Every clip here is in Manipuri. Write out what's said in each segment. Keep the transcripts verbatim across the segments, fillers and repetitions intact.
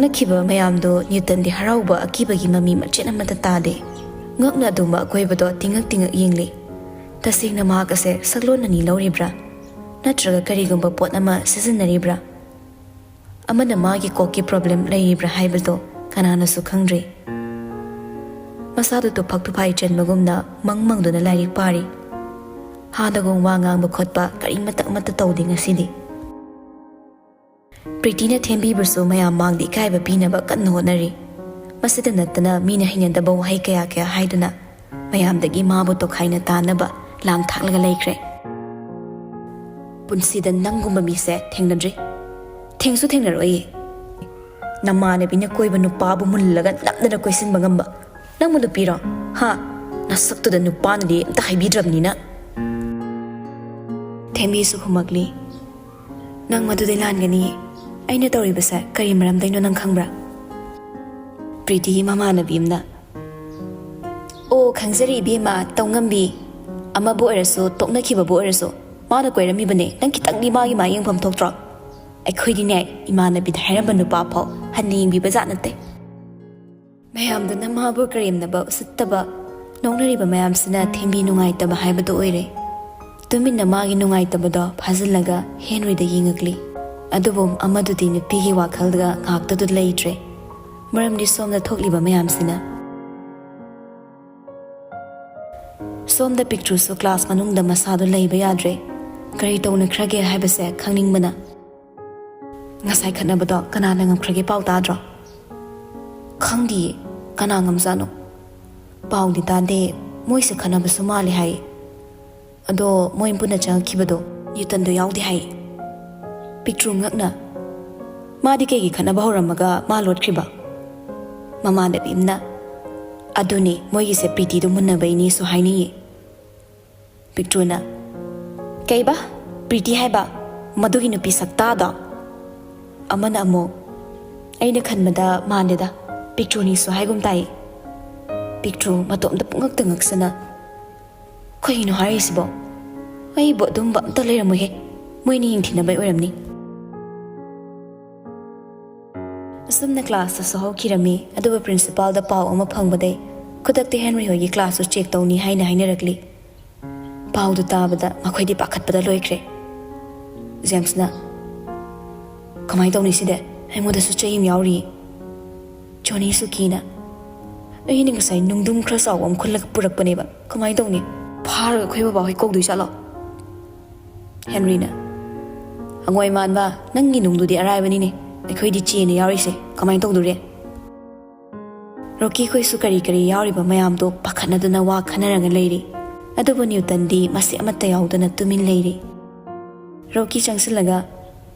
ꯆꯠꯈꯤꯕ ꯃꯌꯥꯝꯗꯣ ꯅ꯭ꯌꯨꯇꯟꯗꯤ ꯍꯔꯥꯎꯕ ꯑꯀꯤꯕꯒꯤ ꯃꯃꯤ ꯃꯆꯦꯠ ꯑꯃꯠꯇ ꯇꯥꯗꯦ꯫ ꯉꯛꯅ ꯑꯗꯨꯝꯕ ꯑꯀꯣꯏꯕꯗꯣ ꯇꯤꯡꯉꯛ ꯇꯤꯡꯉꯛ ꯌꯦꯡꯂꯤ꯫ ꯇꯁꯦꯡꯅ ꯃꯍꯥꯛ ꯑꯁꯦ ꯁꯛꯂꯣꯟ ꯑꯅꯤ ꯂꯧꯔꯤꯕ꯭ꯔꯥ? ꯅꯠꯇ꯭ꯔꯒ ꯀꯔꯤꯒꯨꯝꯕ ꯄꯣꯠ ꯑꯃ ꯁꯤꯖꯤꯟꯅꯔꯤꯕ꯭ꯔꯥ? ꯑꯃꯅ ꯃꯥꯒꯤ ꯀꯣꯛꯀꯤ ꯄ꯭ꯔꯣꯕ꯭ꯂꯦꯝ ꯂꯩꯔꯤꯕ꯭ꯔꯥ ꯍꯥꯏꯕꯗꯣ ꯀꯅꯥꯅꯁꯨ ꯈꯪꯗ꯭ꯔꯤ꯫ ꯃꯁꯥꯗꯨ ꯇꯨꯐꯛ ꯇꯨꯐꯥꯏ ꯆꯦꯟꯕꯒꯨꯝꯅ ꯃꯪ ꯃꯪꯗꯨꯅ ꯂꯥꯏꯔꯤꯛ ꯄꯥꯔꯤ꯫ ꯍꯥꯟꯅꯒꯨꯝ ꯋꯥ ꯉꯥꯡꯕ ꯈꯣꯠꯄ ꯀꯔꯤꯃꯇ ꯑꯃꯠꯇ ꯇꯧꯗꯦ ꯉꯁꯤꯗꯤ꯫ ꯄ꯭ꯔꯤꯇꯤꯅ ꯊꯦꯝꯕꯤꯕꯁꯨ ꯃꯌꯥꯝ ꯃꯥꯡꯗ ꯏꯀꯥꯏꯕ ꯄꯤꯅꯕ ꯀꯟꯅ ꯍꯣꯠꯅꯔꯤ꯫ ꯃꯁꯤꯗ ꯅꯠꯇꯅ ꯃꯤꯅ ꯍꯩꯅꯗꯕ ꯋꯥꯍꯩ ꯀꯌꯥ ꯀꯌꯥ ꯍꯥꯏꯗꯨꯅ ꯃꯌꯥꯝꯗꯒꯤ ꯃꯥꯕꯨ ꯇꯣꯈꯥꯏꯅ ꯇꯥꯅꯕ ꯂꯥꯡ ꯊꯥꯛꯂꯒ ꯂꯩꯈ꯭ꯔꯦ꯫ ꯄꯨꯟꯁꯤꯗ ꯅꯪꯒꯨꯝꯕ ꯃꯤꯁꯦ ꯊꯦꯡꯅꯗ꯭ꯔꯤ꯫ ꯊꯦꯡꯁꯨ ꯊꯦꯡꯅꯔꯣꯏꯌꯦ꯫ ꯅꯃꯥꯟꯅꯕꯤꯅ ꯀꯣꯏꯕ ꯅꯨꯄꯥꯕꯨ ꯃꯨꯜꯂꯒ ꯅꯝꯗꯅ ꯀꯣꯏꯁꯤꯟꯕ ꯉꯝꯕ ꯅꯪꯕꯨ ꯅꯨꯄꯤꯔꯣ? ꯍꯥ? ꯅꯁꯛꯇꯨꯗ ꯅꯨꯄꯥꯅꯗꯤ ꯑꯝꯇ ꯍꯥꯏꯕꯤꯗ꯭ꯔꯕꯅꯤꯅ꯫ ꯊꯦꯝꯕꯤꯁꯨ ꯈꯨꯝꯃꯛꯂꯤ, "ꯅꯪ ꯃꯗꯨꯗꯤ ꯂꯥꯟꯒꯅꯤꯌꯦ꯫ ꯑꯩꯅ ꯇꯧꯔꯤꯕꯁꯦ ꯀꯔꯤ ꯃꯔꯝꯗꯩꯅꯣ ꯅꯪ ꯈꯪꯕ꯭ꯔꯥ?" ꯄ꯭ꯔꯤꯇꯤꯒꯤ ꯃꯃꯥꯟꯅꯕꯤ ꯑꯃꯅ, "ꯑꯣ, ꯈꯪꯖꯔꯤ ꯏꯕꯦꯝꯃ, ꯇꯧꯉꯝꯕꯤ꯫ ꯑꯃꯕꯨ ꯑꯣꯏꯔꯁꯨ, ꯇꯣꯛꯅꯈꯤꯕꯕꯨ ꯑꯣꯏꯔꯁꯨ, ꯃꯥꯅ ꯀꯣꯏꯔꯝꯃꯤꯕꯅꯦ꯫ ꯅꯪ ꯈꯤꯇꯪꯗꯤ ꯃꯥꯒꯤ ꯃꯥ ꯌꯦꯡꯐꯝ ꯊꯣꯛꯇ꯭ꯔꯣ? ꯑꯩꯈꯣꯏꯗꯤꯅꯦ, ꯏꯃꯥꯟꯅꯕꯤꯗ ꯍꯥꯏꯔꯝꯕ ꯅꯨꯄꯥ ꯐꯥꯎ ꯍꯟꯅ ꯌꯦꯡꯕꯤꯕ ꯖꯥꯠ ꯅꯠꯇꯦ꯫" ꯃꯌꯥꯝꯗꯨꯅ ꯃꯥꯕꯨ ꯀꯔꯦꯝꯅꯕ, ꯎꯁꯤꯠꯇꯕ, ꯅꯣꯛꯅꯔꯤꯕ ꯃꯌꯥꯝꯁꯤꯅ ꯊꯦꯝꯕꯤ ꯅꯨꯡꯉꯥꯏꯇꯕ ꯍꯥꯏꯕꯗꯨ ꯑꯣꯏꯔꯦ꯫ ꯇꯨꯃꯤꯟꯅ ꯃꯥꯒꯤ ꯅꯨꯡꯉꯥꯏꯇꯕꯗꯣ ꯐꯥꯖꯤꯜꯂꯒ ꯍꯦꯟꯔꯤꯗ ꯌꯦꯡꯉꯛꯂꯤ꯫ ꯑꯗꯨꯕꯨ ꯑꯃꯗꯨꯗꯤ ꯅꯨꯄꯤꯒꯤ ꯋꯥꯈꯜꯒ ꯉꯥꯛꯇꯗꯨ ꯂꯩꯇ꯭ꯔꯦ꯫ ꯃꯔꯝꯗꯤ ꯁꯣꯝꯗ ꯊꯣꯛꯂꯤꯕ ꯃꯌꯥꯝꯁꯤꯅ꯫ ꯁꯣꯝꯗ ꯄꯤꯛꯇ꯭ꯔꯨꯁꯨ ꯀ꯭ꯂꯥꯁ ꯃꯅꯨꯡꯗ ꯃꯁꯥꯗꯨ ꯂꯩꯕ ꯌꯥꯗ꯭ꯔꯦ꯫ ꯀꯔꯤ ꯇꯧꯅꯈ꯭ꯔꯒꯦ ꯍꯥꯏꯕꯁꯦ ꯈꯪꯅꯤꯡꯕꯅ꯫ "ꯉꯁꯥꯏ ꯈꯠꯅꯕꯗꯣ ꯀꯅꯥꯅ ꯉꯝꯈ꯭ꯔꯒꯦ ꯄꯥꯎ ꯇꯥꯗ꯭ꯔꯣ?" "ꯈꯪꯗꯤꯌꯦ, ꯀꯅꯥ ꯉꯝꯖꯥꯠꯅꯣ?" "ꯄꯥꯎꯗꯤ ꯇꯥꯗꯦ, ꯃꯣꯏꯁꯦ ꯈꯠꯅꯕꯁꯨ ꯃꯥꯜꯂꯦ ꯍꯥꯏ꯫ ꯑꯗꯣ ꯃꯣꯏ ꯄꯨꯟꯅ ꯆꯪꯉꯛꯈꯤꯕꯗꯣ ꯅ꯭ꯌꯨꯇꯟꯗꯣ ꯌꯥꯎꯗꯦ ꯍꯥꯏ꯫" ꯄꯤꯛꯇ꯭ꯔꯨ ꯉꯛꯅ, "ꯃꯥꯗꯤ ꯀꯩꯒꯤ ꯈꯠꯅꯕ ꯍꯧꯔꯝꯃꯒ ꯃꯥ ꯂꯣꯠꯈ꯭ꯔꯤꯕ?" ꯃꯃꯥꯟꯅꯕꯤ ꯑꯃꯅ, "ꯑꯗꯨꯅꯦ, ꯃꯣꯏꯒꯤꯁꯦ ꯄ꯭ꯔꯤꯇꯤꯗꯣ ꯃꯨꯟꯅꯕꯩꯅꯦꯁꯨ ꯍꯥꯏꯅꯩꯌꯦ꯫" ꯄꯤꯛꯇ꯭ꯔꯨꯅ, "ꯀꯩꯕ? ꯄ꯭ꯔꯤꯇꯤ ꯍꯥꯏꯕ? ꯃꯗꯨꯒꯤ ꯅꯨꯄꯤ ꯁꯛꯇꯥꯗꯣ?" ꯑꯃꯅ ꯑꯃꯨꯛ, "ꯑꯩꯅ ꯈꯟꯕꯗ ꯃꯥꯜꯂꯦꯗ, ꯄꯤꯛꯇ꯭ꯔꯨꯅꯤꯁꯨ ꯍꯥꯏꯒꯨꯝ ꯇꯥꯏ꯫" ꯄꯤꯛꯇ꯭ꯔꯨ ꯃꯇꯣꯝꯇ ꯄꯨꯡꯉꯛꯇ ꯉꯛꯁꯅ, "ꯀꯩꯅꯣ ꯍꯥꯏꯔꯤꯁꯤꯕꯣ? ꯑꯩꯕꯨ ꯑꯗꯨꯝꯕ ꯑꯝꯇ ꯂꯩꯔꯝꯃꯣꯏꯍꯦ, ꯃꯣꯏꯅ ꯌꯦꯡꯊꯤꯅꯕꯩ ꯑꯣꯏꯔꯝꯅꯤ꯫" ꯑꯁꯨꯝꯅ ꯀ꯭ꯂꯥꯁꯇꯁꯨ ꯍꯧꯈꯤꯔꯝꯃꯤ꯫ ꯑꯗꯨꯕꯨ ꯄ꯭ꯔꯤꯟꯁꯤꯄꯥꯜꯗ ꯄꯥꯎ ꯑꯃ ꯐꯪꯕꯗꯩ ꯈꯨꯗꯛꯇ ꯍꯦꯟꯔꯤ ꯍꯣꯏꯒꯤ ꯀ꯭ꯂꯥꯁꯁꯨ ꯆꯦꯛ ꯇꯧꯅꯤ ꯍꯥꯏꯅ ꯍꯥꯏꯅꯔꯛꯂꯤ꯫ ꯄꯥꯎꯗꯨ ꯇꯥꯕꯗ ꯃꯈꯣꯏꯗꯤ ꯄꯥꯈꯠꯄꯗ ꯂꯣꯏꯈ꯭ꯔꯦ꯫ ꯖꯦꯝꯁꯅ, "ꯀꯃꯥꯏꯅ ꯇꯧꯅꯤ ꯁꯤꯗꯤ? ꯑꯩꯉꯣꯟꯗꯁꯨ ꯆꯩ ꯑꯃ ꯌꯥꯎꯔꯤ꯫" ꯖꯣꯅꯤꯁꯨ ꯀꯤꯅ, "ꯑꯩꯅ ꯉꯁꯥꯏ ꯅꯨꯡꯗꯨꯝ ꯈꯔ ꯆꯥꯎꯕ ꯑꯃ ꯈꯨꯜꯂꯒ ꯄꯨꯔꯛꯄꯅꯦꯕ꯫ ꯀꯃꯥꯏꯅ ꯇꯧꯅꯤ? ꯐꯥꯔꯒ ꯑꯩꯈꯣꯏ ꯕꯕꯥ ꯍꯣꯏ ꯀꯧꯗꯣꯏ ꯖꯥꯠꯂꯣ?" ꯍꯦꯟꯔꯤꯅ, "ꯍꯪꯉꯣꯏ ꯃꯥꯟꯕ, ꯅꯪꯒꯤ ꯅꯨꯡꯗꯨꯗꯤ ꯑꯔꯥꯏꯕꯅꯤꯅꯦ꯫ ꯑꯩꯈꯣꯏꯗꯤ ꯆꯦꯅ ꯌꯥꯎꯔꯤꯁꯦ꯫ ꯀꯃꯥꯏꯅ ꯇꯧꯗꯣꯔꯤ?" ꯔꯣꯀꯤ ꯈꯣꯏꯁꯨ ꯀꯔꯤ ꯀꯔꯤ ꯌꯥꯎꯔꯤꯕ ꯃꯌꯥꯝꯗꯣ ꯄꯥꯈꯠꯅꯗꯨꯅ ꯋꯥ ꯈꯟꯅꯔꯒ ꯂꯩꯔꯤ꯫ ꯑꯗꯨꯕꯨ ꯅ꯭ꯌꯨꯇꯟꯗꯤ ꯃꯁꯤ ꯑꯃꯠꯇ ꯌꯥꯎꯗꯅ ꯇꯨꯃꯤꯟ ꯂꯩꯔꯤ꯫ ꯔꯣꯀꯤ ꯆꯪꯁꯤꯜꯂꯒ,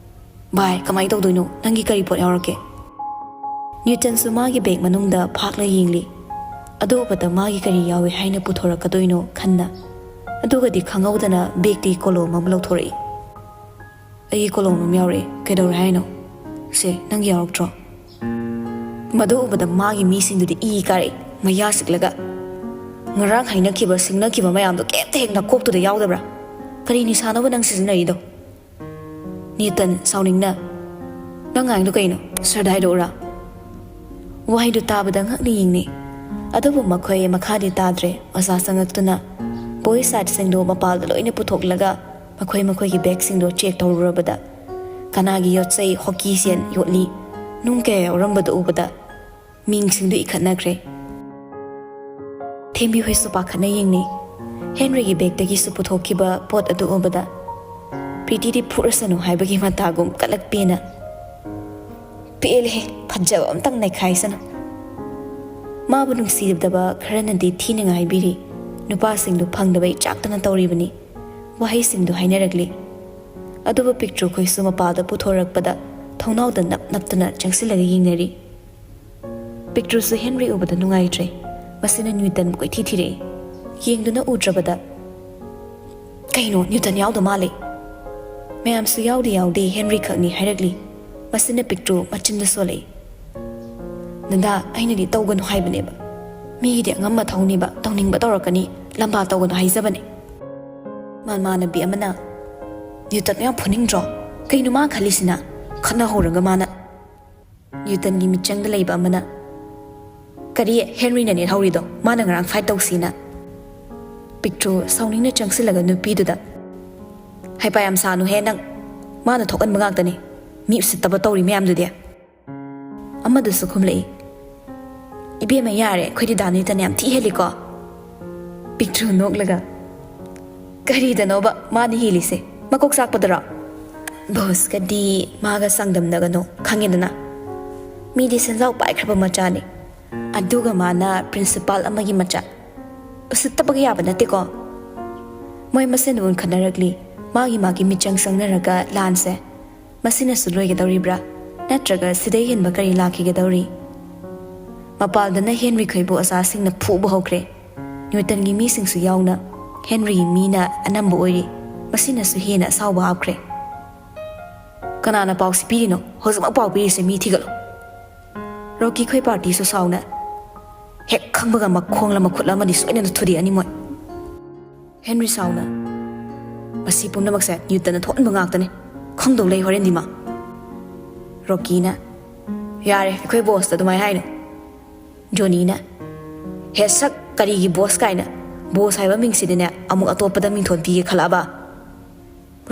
"ꯚꯥꯏ, ꯀꯃꯥꯏꯅ ꯇꯧꯗꯣꯏꯅꯣ? ꯅꯪꯒꯤ ꯀꯔꯤ ꯄꯣꯠ ꯌꯥꯎꯔꯛꯀꯦ?" ꯅ꯭ꯌꯨꯇꯟꯁꯨ ꯃꯥꯒꯤ ꯕꯦꯒ ꯃꯅꯨꯡꯗ ꯐꯥꯛꯂ ꯌꯦꯡꯂꯤ꯫ ꯑꯗꯨ ꯎꯕꯗ ꯃꯥꯒꯤ ꯀꯔꯤ ꯌꯥꯎꯏ ꯍꯥꯏꯅ ꯄꯨꯊꯣꯔꯛꯀꯗꯣꯏꯅꯣ ꯈꯟꯅ, ꯑꯗꯨꯒꯗꯤ ꯈꯪꯍꯧꯗꯅ ꯕꯦꯒꯇꯒꯤ ꯀꯣꯂꯣꯝ ꯑꯃ ꯂꯧꯊꯣꯔꯛꯏ꯫ "ꯑꯩꯒꯤ ꯀꯣꯂꯣꯝ ꯑꯃ ꯌꯥꯎꯔꯛꯑꯦ꯫ ꯀꯩꯗꯧꯔꯦ ꯍꯥꯏꯅꯣ? ꯁꯦ, ꯅꯪꯒꯤ ꯌꯥꯎꯔꯛꯇ꯭ꯔꯣ?" ꯃꯗꯨ ꯎꯕꯗ ꯃꯥꯒꯤ ꯃꯤꯁꯤꯡꯗꯨꯗꯤ ꯏ ꯀꯥꯔꯛꯏ, ꯃꯌꯥ ꯆꯤꯛꯂꯒ꯫ "ꯉꯔꯥꯡ ꯍꯥꯏꯅꯈꯤꯕ, ꯁꯤꯡꯅꯈꯤꯕ ꯃꯌꯥꯝꯗꯣ ꯀꯩꯝꯇ ꯍꯦꯛ ꯅꯀꯣꯛꯇꯨꯗ ꯌꯥꯎꯗꯕ꯭ꯔꯥ? ꯀꯔꯤ ꯅꯤꯁꯥꯅꯣꯕ ꯅꯪ ꯁꯤꯖꯤꯟꯅꯔꯤꯗꯣ?" ꯅ꯭ꯌꯨꯇꯟ ꯁꯥꯎꯅꯤꯡꯅ, "ꯅꯪ ꯉꯥꯡꯗꯣ ꯀꯩꯅꯣ? ꯁꯥꯔꯗ ꯍꯥꯏꯗꯣꯛꯎꯔꯥ?" ꯋꯥꯍꯩꯗꯨ ꯇꯥꯕꯗ ꯉꯛꯅ ꯌꯦꯡꯅꯩ꯫ ꯑꯗꯨꯕꯨ ꯃꯈꯣꯏ ꯃꯈꯥꯗꯤ ꯇꯥꯗ꯭ꯔꯦ꯫ ꯑꯣꯖꯥ ꯆꯪꯉꯛꯇꯨꯅ ꯕꯣꯏ ꯁꯥꯏꯠꯁꯤꯡꯗꯨ ꯃꯄꯥꯜꯗ ꯂꯣꯏꯅ ꯄꯨꯊꯣꯛꯂꯒ ꯃꯈꯣꯏ ꯃꯈꯣꯏꯒꯤ ꯕꯦꯒꯁꯤꯡꯗꯣ ꯆꯦꯛ ꯇꯧꯔꯨꯔꯕꯗ ꯀꯅꯥꯒꯤ ꯌꯣꯠꯆꯩ, ꯍꯣꯀꯤ ꯁꯦꯟ, ꯌꯣꯠꯂꯤ, ꯅꯨꯡ ꯀꯌꯥ ꯌꯥꯎꯔꯝꯕꯗꯨ ꯎꯕꯗ ꯃꯤꯡꯁꯤꯡꯗꯨ ꯏꯈꯠꯅꯈ꯭ꯔꯦ꯫ ꯊꯦꯝꯕꯤ ꯍꯣꯏꯁꯨ ꯄꯥꯈꯠꯅ ꯌꯦꯡꯅꯩ꯫ ꯍꯦꯟꯔꯤꯒꯤ ꯕꯦꯒꯇꯒꯤꯁꯨ ꯄꯨꯊꯣꯛꯈꯤꯕ ꯄꯣꯠ ꯑꯗꯨ ꯎꯕꯗ, "ꯄ꯭ꯔꯤꯇꯤꯗꯤ ꯐꯨꯔꯁꯅꯨ" ꯍꯥꯏꯕꯒꯤ ꯃꯇꯥꯒꯨꯝ ꯀꯂꯛ ꯄꯦꯅ, "ꯄꯦꯜꯂꯦꯍꯦ, ꯐꯖꯕ ꯑꯝꯇꯪ ꯅꯩꯈꯥꯏꯁꯅꯨ"꯫ ꯃꯥꯕꯨ ꯅꯨꯡꯁꯤꯗꯕ ꯈꯔꯅꯗꯤ ꯊꯤꯅ ꯉꯥꯏꯕꯤꯔꯤ꯫ ꯅꯨꯄꯥꯁꯤꯡꯗꯨ ꯐꯪꯗꯕꯩ ꯆꯥꯛꯇꯅ ꯇꯧꯔꯤꯕꯅꯤ꯫ ꯋꯥꯍꯩꯁꯤꯡꯗꯨ ꯍꯥꯏꯅꯔꯛꯂꯤ꯫ ꯑꯗꯨꯕꯨ ꯄꯤꯛꯇ꯭ꯔꯨ ꯈꯣꯏꯁꯨ ꯃꯄꯥꯗ ꯄꯨꯊꯣꯔꯛꯄꯗ ꯊꯣꯡꯅꯥꯎꯗ ꯅꯞ ꯅꯞꯇꯨꯅ ꯆꯪꯁꯤꯜꯂꯒ ꯌꯦꯡꯅꯔꯤ꯫ ꯄꯤꯛꯇ꯭ꯔꯨꯁꯨ ꯍꯦꯟꯔꯤ ꯎꯕꯗ ꯅꯨꯡꯉꯥꯏꯇ꯭ꯔꯦ꯫ ꯃꯁꯤꯅ ꯅ꯭ꯌꯨꯇꯟ ꯀꯣꯏꯊꯤ ꯊꯤꯔꯛꯏ꯫ ꯌꯦꯡꯗꯨꯅ ꯎꯗ꯭ꯔꯕꯗ, "ꯀꯩꯅꯣ, ꯅ꯭ꯌꯨꯇꯟ ꯌꯥꯎꯗ ꯃꯥꯜꯂꯦ"꯫ ꯃꯌꯥꯝꯁꯨ ꯌꯥꯎꯗꯤ ꯌꯥꯎꯗꯦ, ꯍꯦꯟꯔꯤ ꯈꯛꯅꯤ ꯍꯥꯏꯔꯛꯂꯤ꯫ ꯃꯁꯤꯅ ꯄꯤꯛꯇ꯭ꯔꯨ ꯃꯆꯤꯟꯗ ꯁꯣꯜꯂꯛꯏ꯫ "ꯅꯟꯗꯥ, ꯑꯩꯅꯗꯤ ꯇꯧꯒꯅꯨ ꯍꯥꯏꯕꯅꯦꯕ꯫ ꯃꯤꯒꯤꯗꯤ ꯑꯉꯝ ꯑꯊꯧꯅꯦꯕ, ꯇꯧꯅꯤꯡꯕ ꯇꯧꯔꯛꯀꯅꯤ, ꯂꯝꯕꯥ ꯇꯧꯒꯅꯨ ꯍꯥꯏꯖꯕꯅꯦ"꯫ ꯃꯃꯥꯟꯅꯕꯤ ꯑꯃꯅ, "ꯅ꯭ꯌꯨꯇꯟ ꯌꯥꯝ ꯐꯨꯅꯤꯡꯗ꯭ꯔꯣ? ꯀꯩꯅꯣ ꯃꯥ ꯈꯜꯂꯤꯁꯤꯅ?" ꯈꯠꯅꯍꯧꯔꯒ ꯃꯥꯅ, ꯅ꯭ꯌꯨꯇꯟꯒꯤ ꯃꯤꯆꯪꯗ ꯂꯩꯕ ꯑꯃꯅ, "ꯀꯔꯤ? ꯍꯦꯟꯔꯤꯅ ꯅꯦꯠꯍꯧꯔꯤꯗꯣ? ꯃꯥꯅ ꯉꯔꯥꯡ ꯐꯥꯏꯠ ꯇꯧꯁꯤꯅ?" ꯄꯤꯛꯇ꯭ꯔꯨ ꯁꯥꯎꯅꯤꯡꯅ ꯆꯪꯁꯤꯜꯂꯒ ꯅꯨꯄꯤꯗꯨꯗ, "ꯍꯩꯄꯥ ꯌꯥꯝ ꯁꯥꯅꯨꯍꯦ ꯅꯪ꯫ ꯃꯥꯅ ꯊꯣꯛꯍꯟꯕ ꯉꯥꯛꯇꯅꯤ꯫ ꯃꯤ ꯎꯁꯤꯠꯇꯕ ꯇꯧꯔꯤ ꯃꯌꯥꯝꯗꯨꯗꯤ?" ꯑꯃꯗꯨꯁꯨ ꯈꯨꯝꯂꯛꯏ, "ꯏꯕꯦꯝꯃ, ꯌꯥꯔꯦ, ꯑꯩꯈꯣꯏꯗꯤ ꯗꯥ ꯅ꯭ꯌꯨꯇꯟ ꯌꯥꯝ ꯊꯤ ꯍꯦꯜꯂꯤꯀꯣ?" ꯄꯤꯛꯇ꯭ꯔꯨ ꯅꯣꯛꯂꯒ, "ꯀꯔꯤꯗꯅꯣꯕ ꯃꯥꯅ ꯍꯦꯜꯂꯤꯁꯦ? ꯃꯀꯣꯛ ꯆꯥꯛꯄꯗꯔꯣ? ꯕꯣꯁꯀꯗꯤ ꯃꯥꯒ ꯆꯥꯡꯗꯝꯅꯒꯅꯣ, ꯈꯪꯉꯦꯗꯅ? ꯃꯤꯗꯤ ꯁꯦꯟꯖꯥꯎ ꯄꯥꯏꯈ꯭ꯔꯕ ꯃꯆꯥꯅꯤ, ꯑꯗꯨꯒ ꯃꯥꯅ ꯄ꯭ꯔꯤꯟꯁꯤꯄꯥꯜ ꯑꯃꯒꯤ ꯃꯆꯥ꯫ ꯎꯁꯤꯠꯇꯕꯒ ꯌꯥꯕ ꯅꯠꯇꯦꯀꯣ꯫ ꯃꯣꯏ ꯃꯁꯦꯟ ꯎꯟꯈꯠꯅꯔꯛꯂꯤ, ꯃꯥꯒꯤ ꯃꯥꯒꯤ ꯃꯤꯆꯪ ꯆꯪꯅꯔꯒ ꯂꯥꯟꯁꯦ꯫ ꯃꯁꯤꯅꯁꯨ ꯂꯣꯏꯒꯗꯧꯔꯤꯕ꯭ꯔꯥ? ꯅꯠꯇ꯭ꯔꯒ ꯁꯤꯗꯩ ꯍꯦꯟꯕ ꯀꯔꯤ ꯂꯥꯛꯈꯤꯒꯗꯧꯔꯤ?" ꯃꯄꯥꯜꯗꯅ ꯍꯦꯟꯔꯤ ꯈꯣꯏꯕꯨ ꯑꯣꯖꯥꯁꯤꯡꯅ ꯐꯨꯕ ꯍꯧꯈ꯭ꯔꯦ꯫ ꯅ꯭ꯌꯨꯇꯟꯒꯤ ꯃꯤꯁꯤꯡꯁꯨ ꯌꯥꯎꯅ ꯍꯦꯟꯔꯤꯒꯤ ꯃꯤꯅ ꯑꯅꯝꯕ ꯑꯣꯏꯔꯤ꯫ ꯃꯁꯤꯅꯁꯨ ꯍꯦꯟꯅ ꯑꯁꯥꯎꯕ ꯍꯥꯞꯈ꯭ꯔꯦ꯫ "ꯀꯅꯥꯅ ꯄꯥꯎꯁꯤ ꯄꯤꯔꯤꯅꯣ? ꯍꯧꯖꯤꯛꯃꯛ ꯄꯥꯎ ꯄꯤꯔꯤꯁꯦ ꯃꯤ ꯊꯤꯒꯠꯂꯣ!" ꯔꯣꯀꯤ ꯈꯣꯏ ꯄꯥꯔꯇꯤꯁꯨ ꯁꯥꯎꯅ, "ꯍꯦꯛ ꯈꯪꯕꯒ ꯃꯈꯣꯡꯂ ꯃꯈꯨꯠꯂ ꯑꯃꯗꯤ ꯁꯣꯏꯗꯅ ꯊꯨꯗꯦꯛꯑꯅꯤ ꯃꯣꯏ!" ꯍꯦꯟꯔꯤ ꯁꯥꯎꯅ, "ꯃꯁꯤ ꯄꯨꯝꯅꯃꯛꯁꯦ ꯅ꯭ꯌꯨꯇꯟꯅ ꯊꯣꯛꯍꯟꯕ ꯉꯥꯛꯇꯅꯤ꯫ ꯈꯪꯗꯧ ꯂꯩ ꯍꯣꯔꯦꯟꯗꯤ ꯃꯥ!" ꯔꯣꯀꯤꯅ, "ꯌꯥꯔꯦ, ꯑꯩꯈꯣꯏ ꯕꯣꯁꯇ ꯑꯗꯨꯃꯥꯏꯅ ꯍꯥꯏꯅꯨ!" ꯖꯣꯅꯤꯅ, "ꯍꯦ ꯁꯛ, ꯀꯔꯤꯒꯤ ꯕꯣꯁ ꯀꯥꯏꯅ? ꯕꯣꯁ ꯍꯥꯏꯕ ꯃꯤꯡꯁꯤꯗꯤꯅꯦ ꯑꯃꯨꯛ ꯑꯇꯣꯞꯄꯗ ꯃꯤꯡꯊꯣꯟ ꯄꯤꯒꯦ ꯈꯜꯂꯛꯑꯕ?"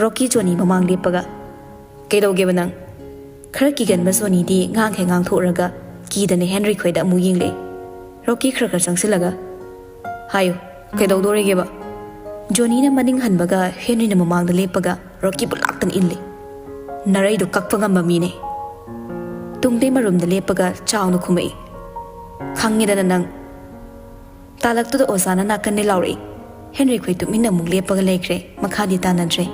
ꯔꯣꯀꯤ ꯖꯣꯅꯤ ꯃꯃꯥꯡ ꯂꯦꯞꯄꯒ, "ꯀꯩꯗꯧꯒꯦꯕ ꯅꯪ?" ꯈꯔ ꯀꯤꯒꯟꯕ ꯖꯣꯅꯤꯗꯤ ꯉꯥꯡꯈꯩ ꯉꯥꯡꯊꯣꯛꯎꯔꯒ ꯀꯤꯗꯅ ꯍꯦꯟꯔꯤ ꯈꯣꯏꯗ ꯑꯃꯨꯛ ꯌꯦꯡꯂꯛꯏ꯫ ꯔꯣꯀꯤ ꯈꯔ ꯈꯔ ꯆꯪꯁꯤꯜꯂꯒ, "ꯍꯥꯏꯌꯨ, ꯀꯩꯗꯧꯗꯣꯔꯤꯒꯦꯕ?" ꯖꯣꯅꯤꯅ ꯃꯅꯤꯡ ꯍꯟꯕꯒ ꯍꯦꯟꯔꯤꯅ ꯃꯃꯥꯡꯗ ꯂꯦꯞꯄꯒ ꯔꯣꯀꯤꯕꯨ ꯂꯥꯛꯇꯅ ꯏꯜꯂꯤ꯫ "ꯅꯔꯩꯗꯣ ꯀꯛꯄ ꯉꯝꯕ ꯃꯤꯅꯦ!" ꯇꯨꯡꯗꯩ ꯃꯔꯨꯝꯗ ꯂꯦꯞꯄꯒ ꯆꯥꯎꯅ ꯈꯨꯝꯃꯛꯏ, "ꯈꯪꯉꯦꯗꯅ ꯅꯪ!" ꯇꯥꯂꯛꯇꯨꯗ ꯑꯣꯖꯥꯅ ꯅꯥꯀꯟꯗꯩ ꯂꯥꯎꯔꯛꯏ꯫ ꯍꯦꯟꯔꯤ ꯈꯣꯏ ꯇꯨꯃꯤꯟꯅ ꯑꯃꯨꯛ ꯂꯦꯞꯄꯒ ꯂꯩꯈ꯭ꯔꯦ, ꯃꯈꯥꯗꯤ ꯇꯥꯟꯅꯗ꯭ꯔꯦ꯫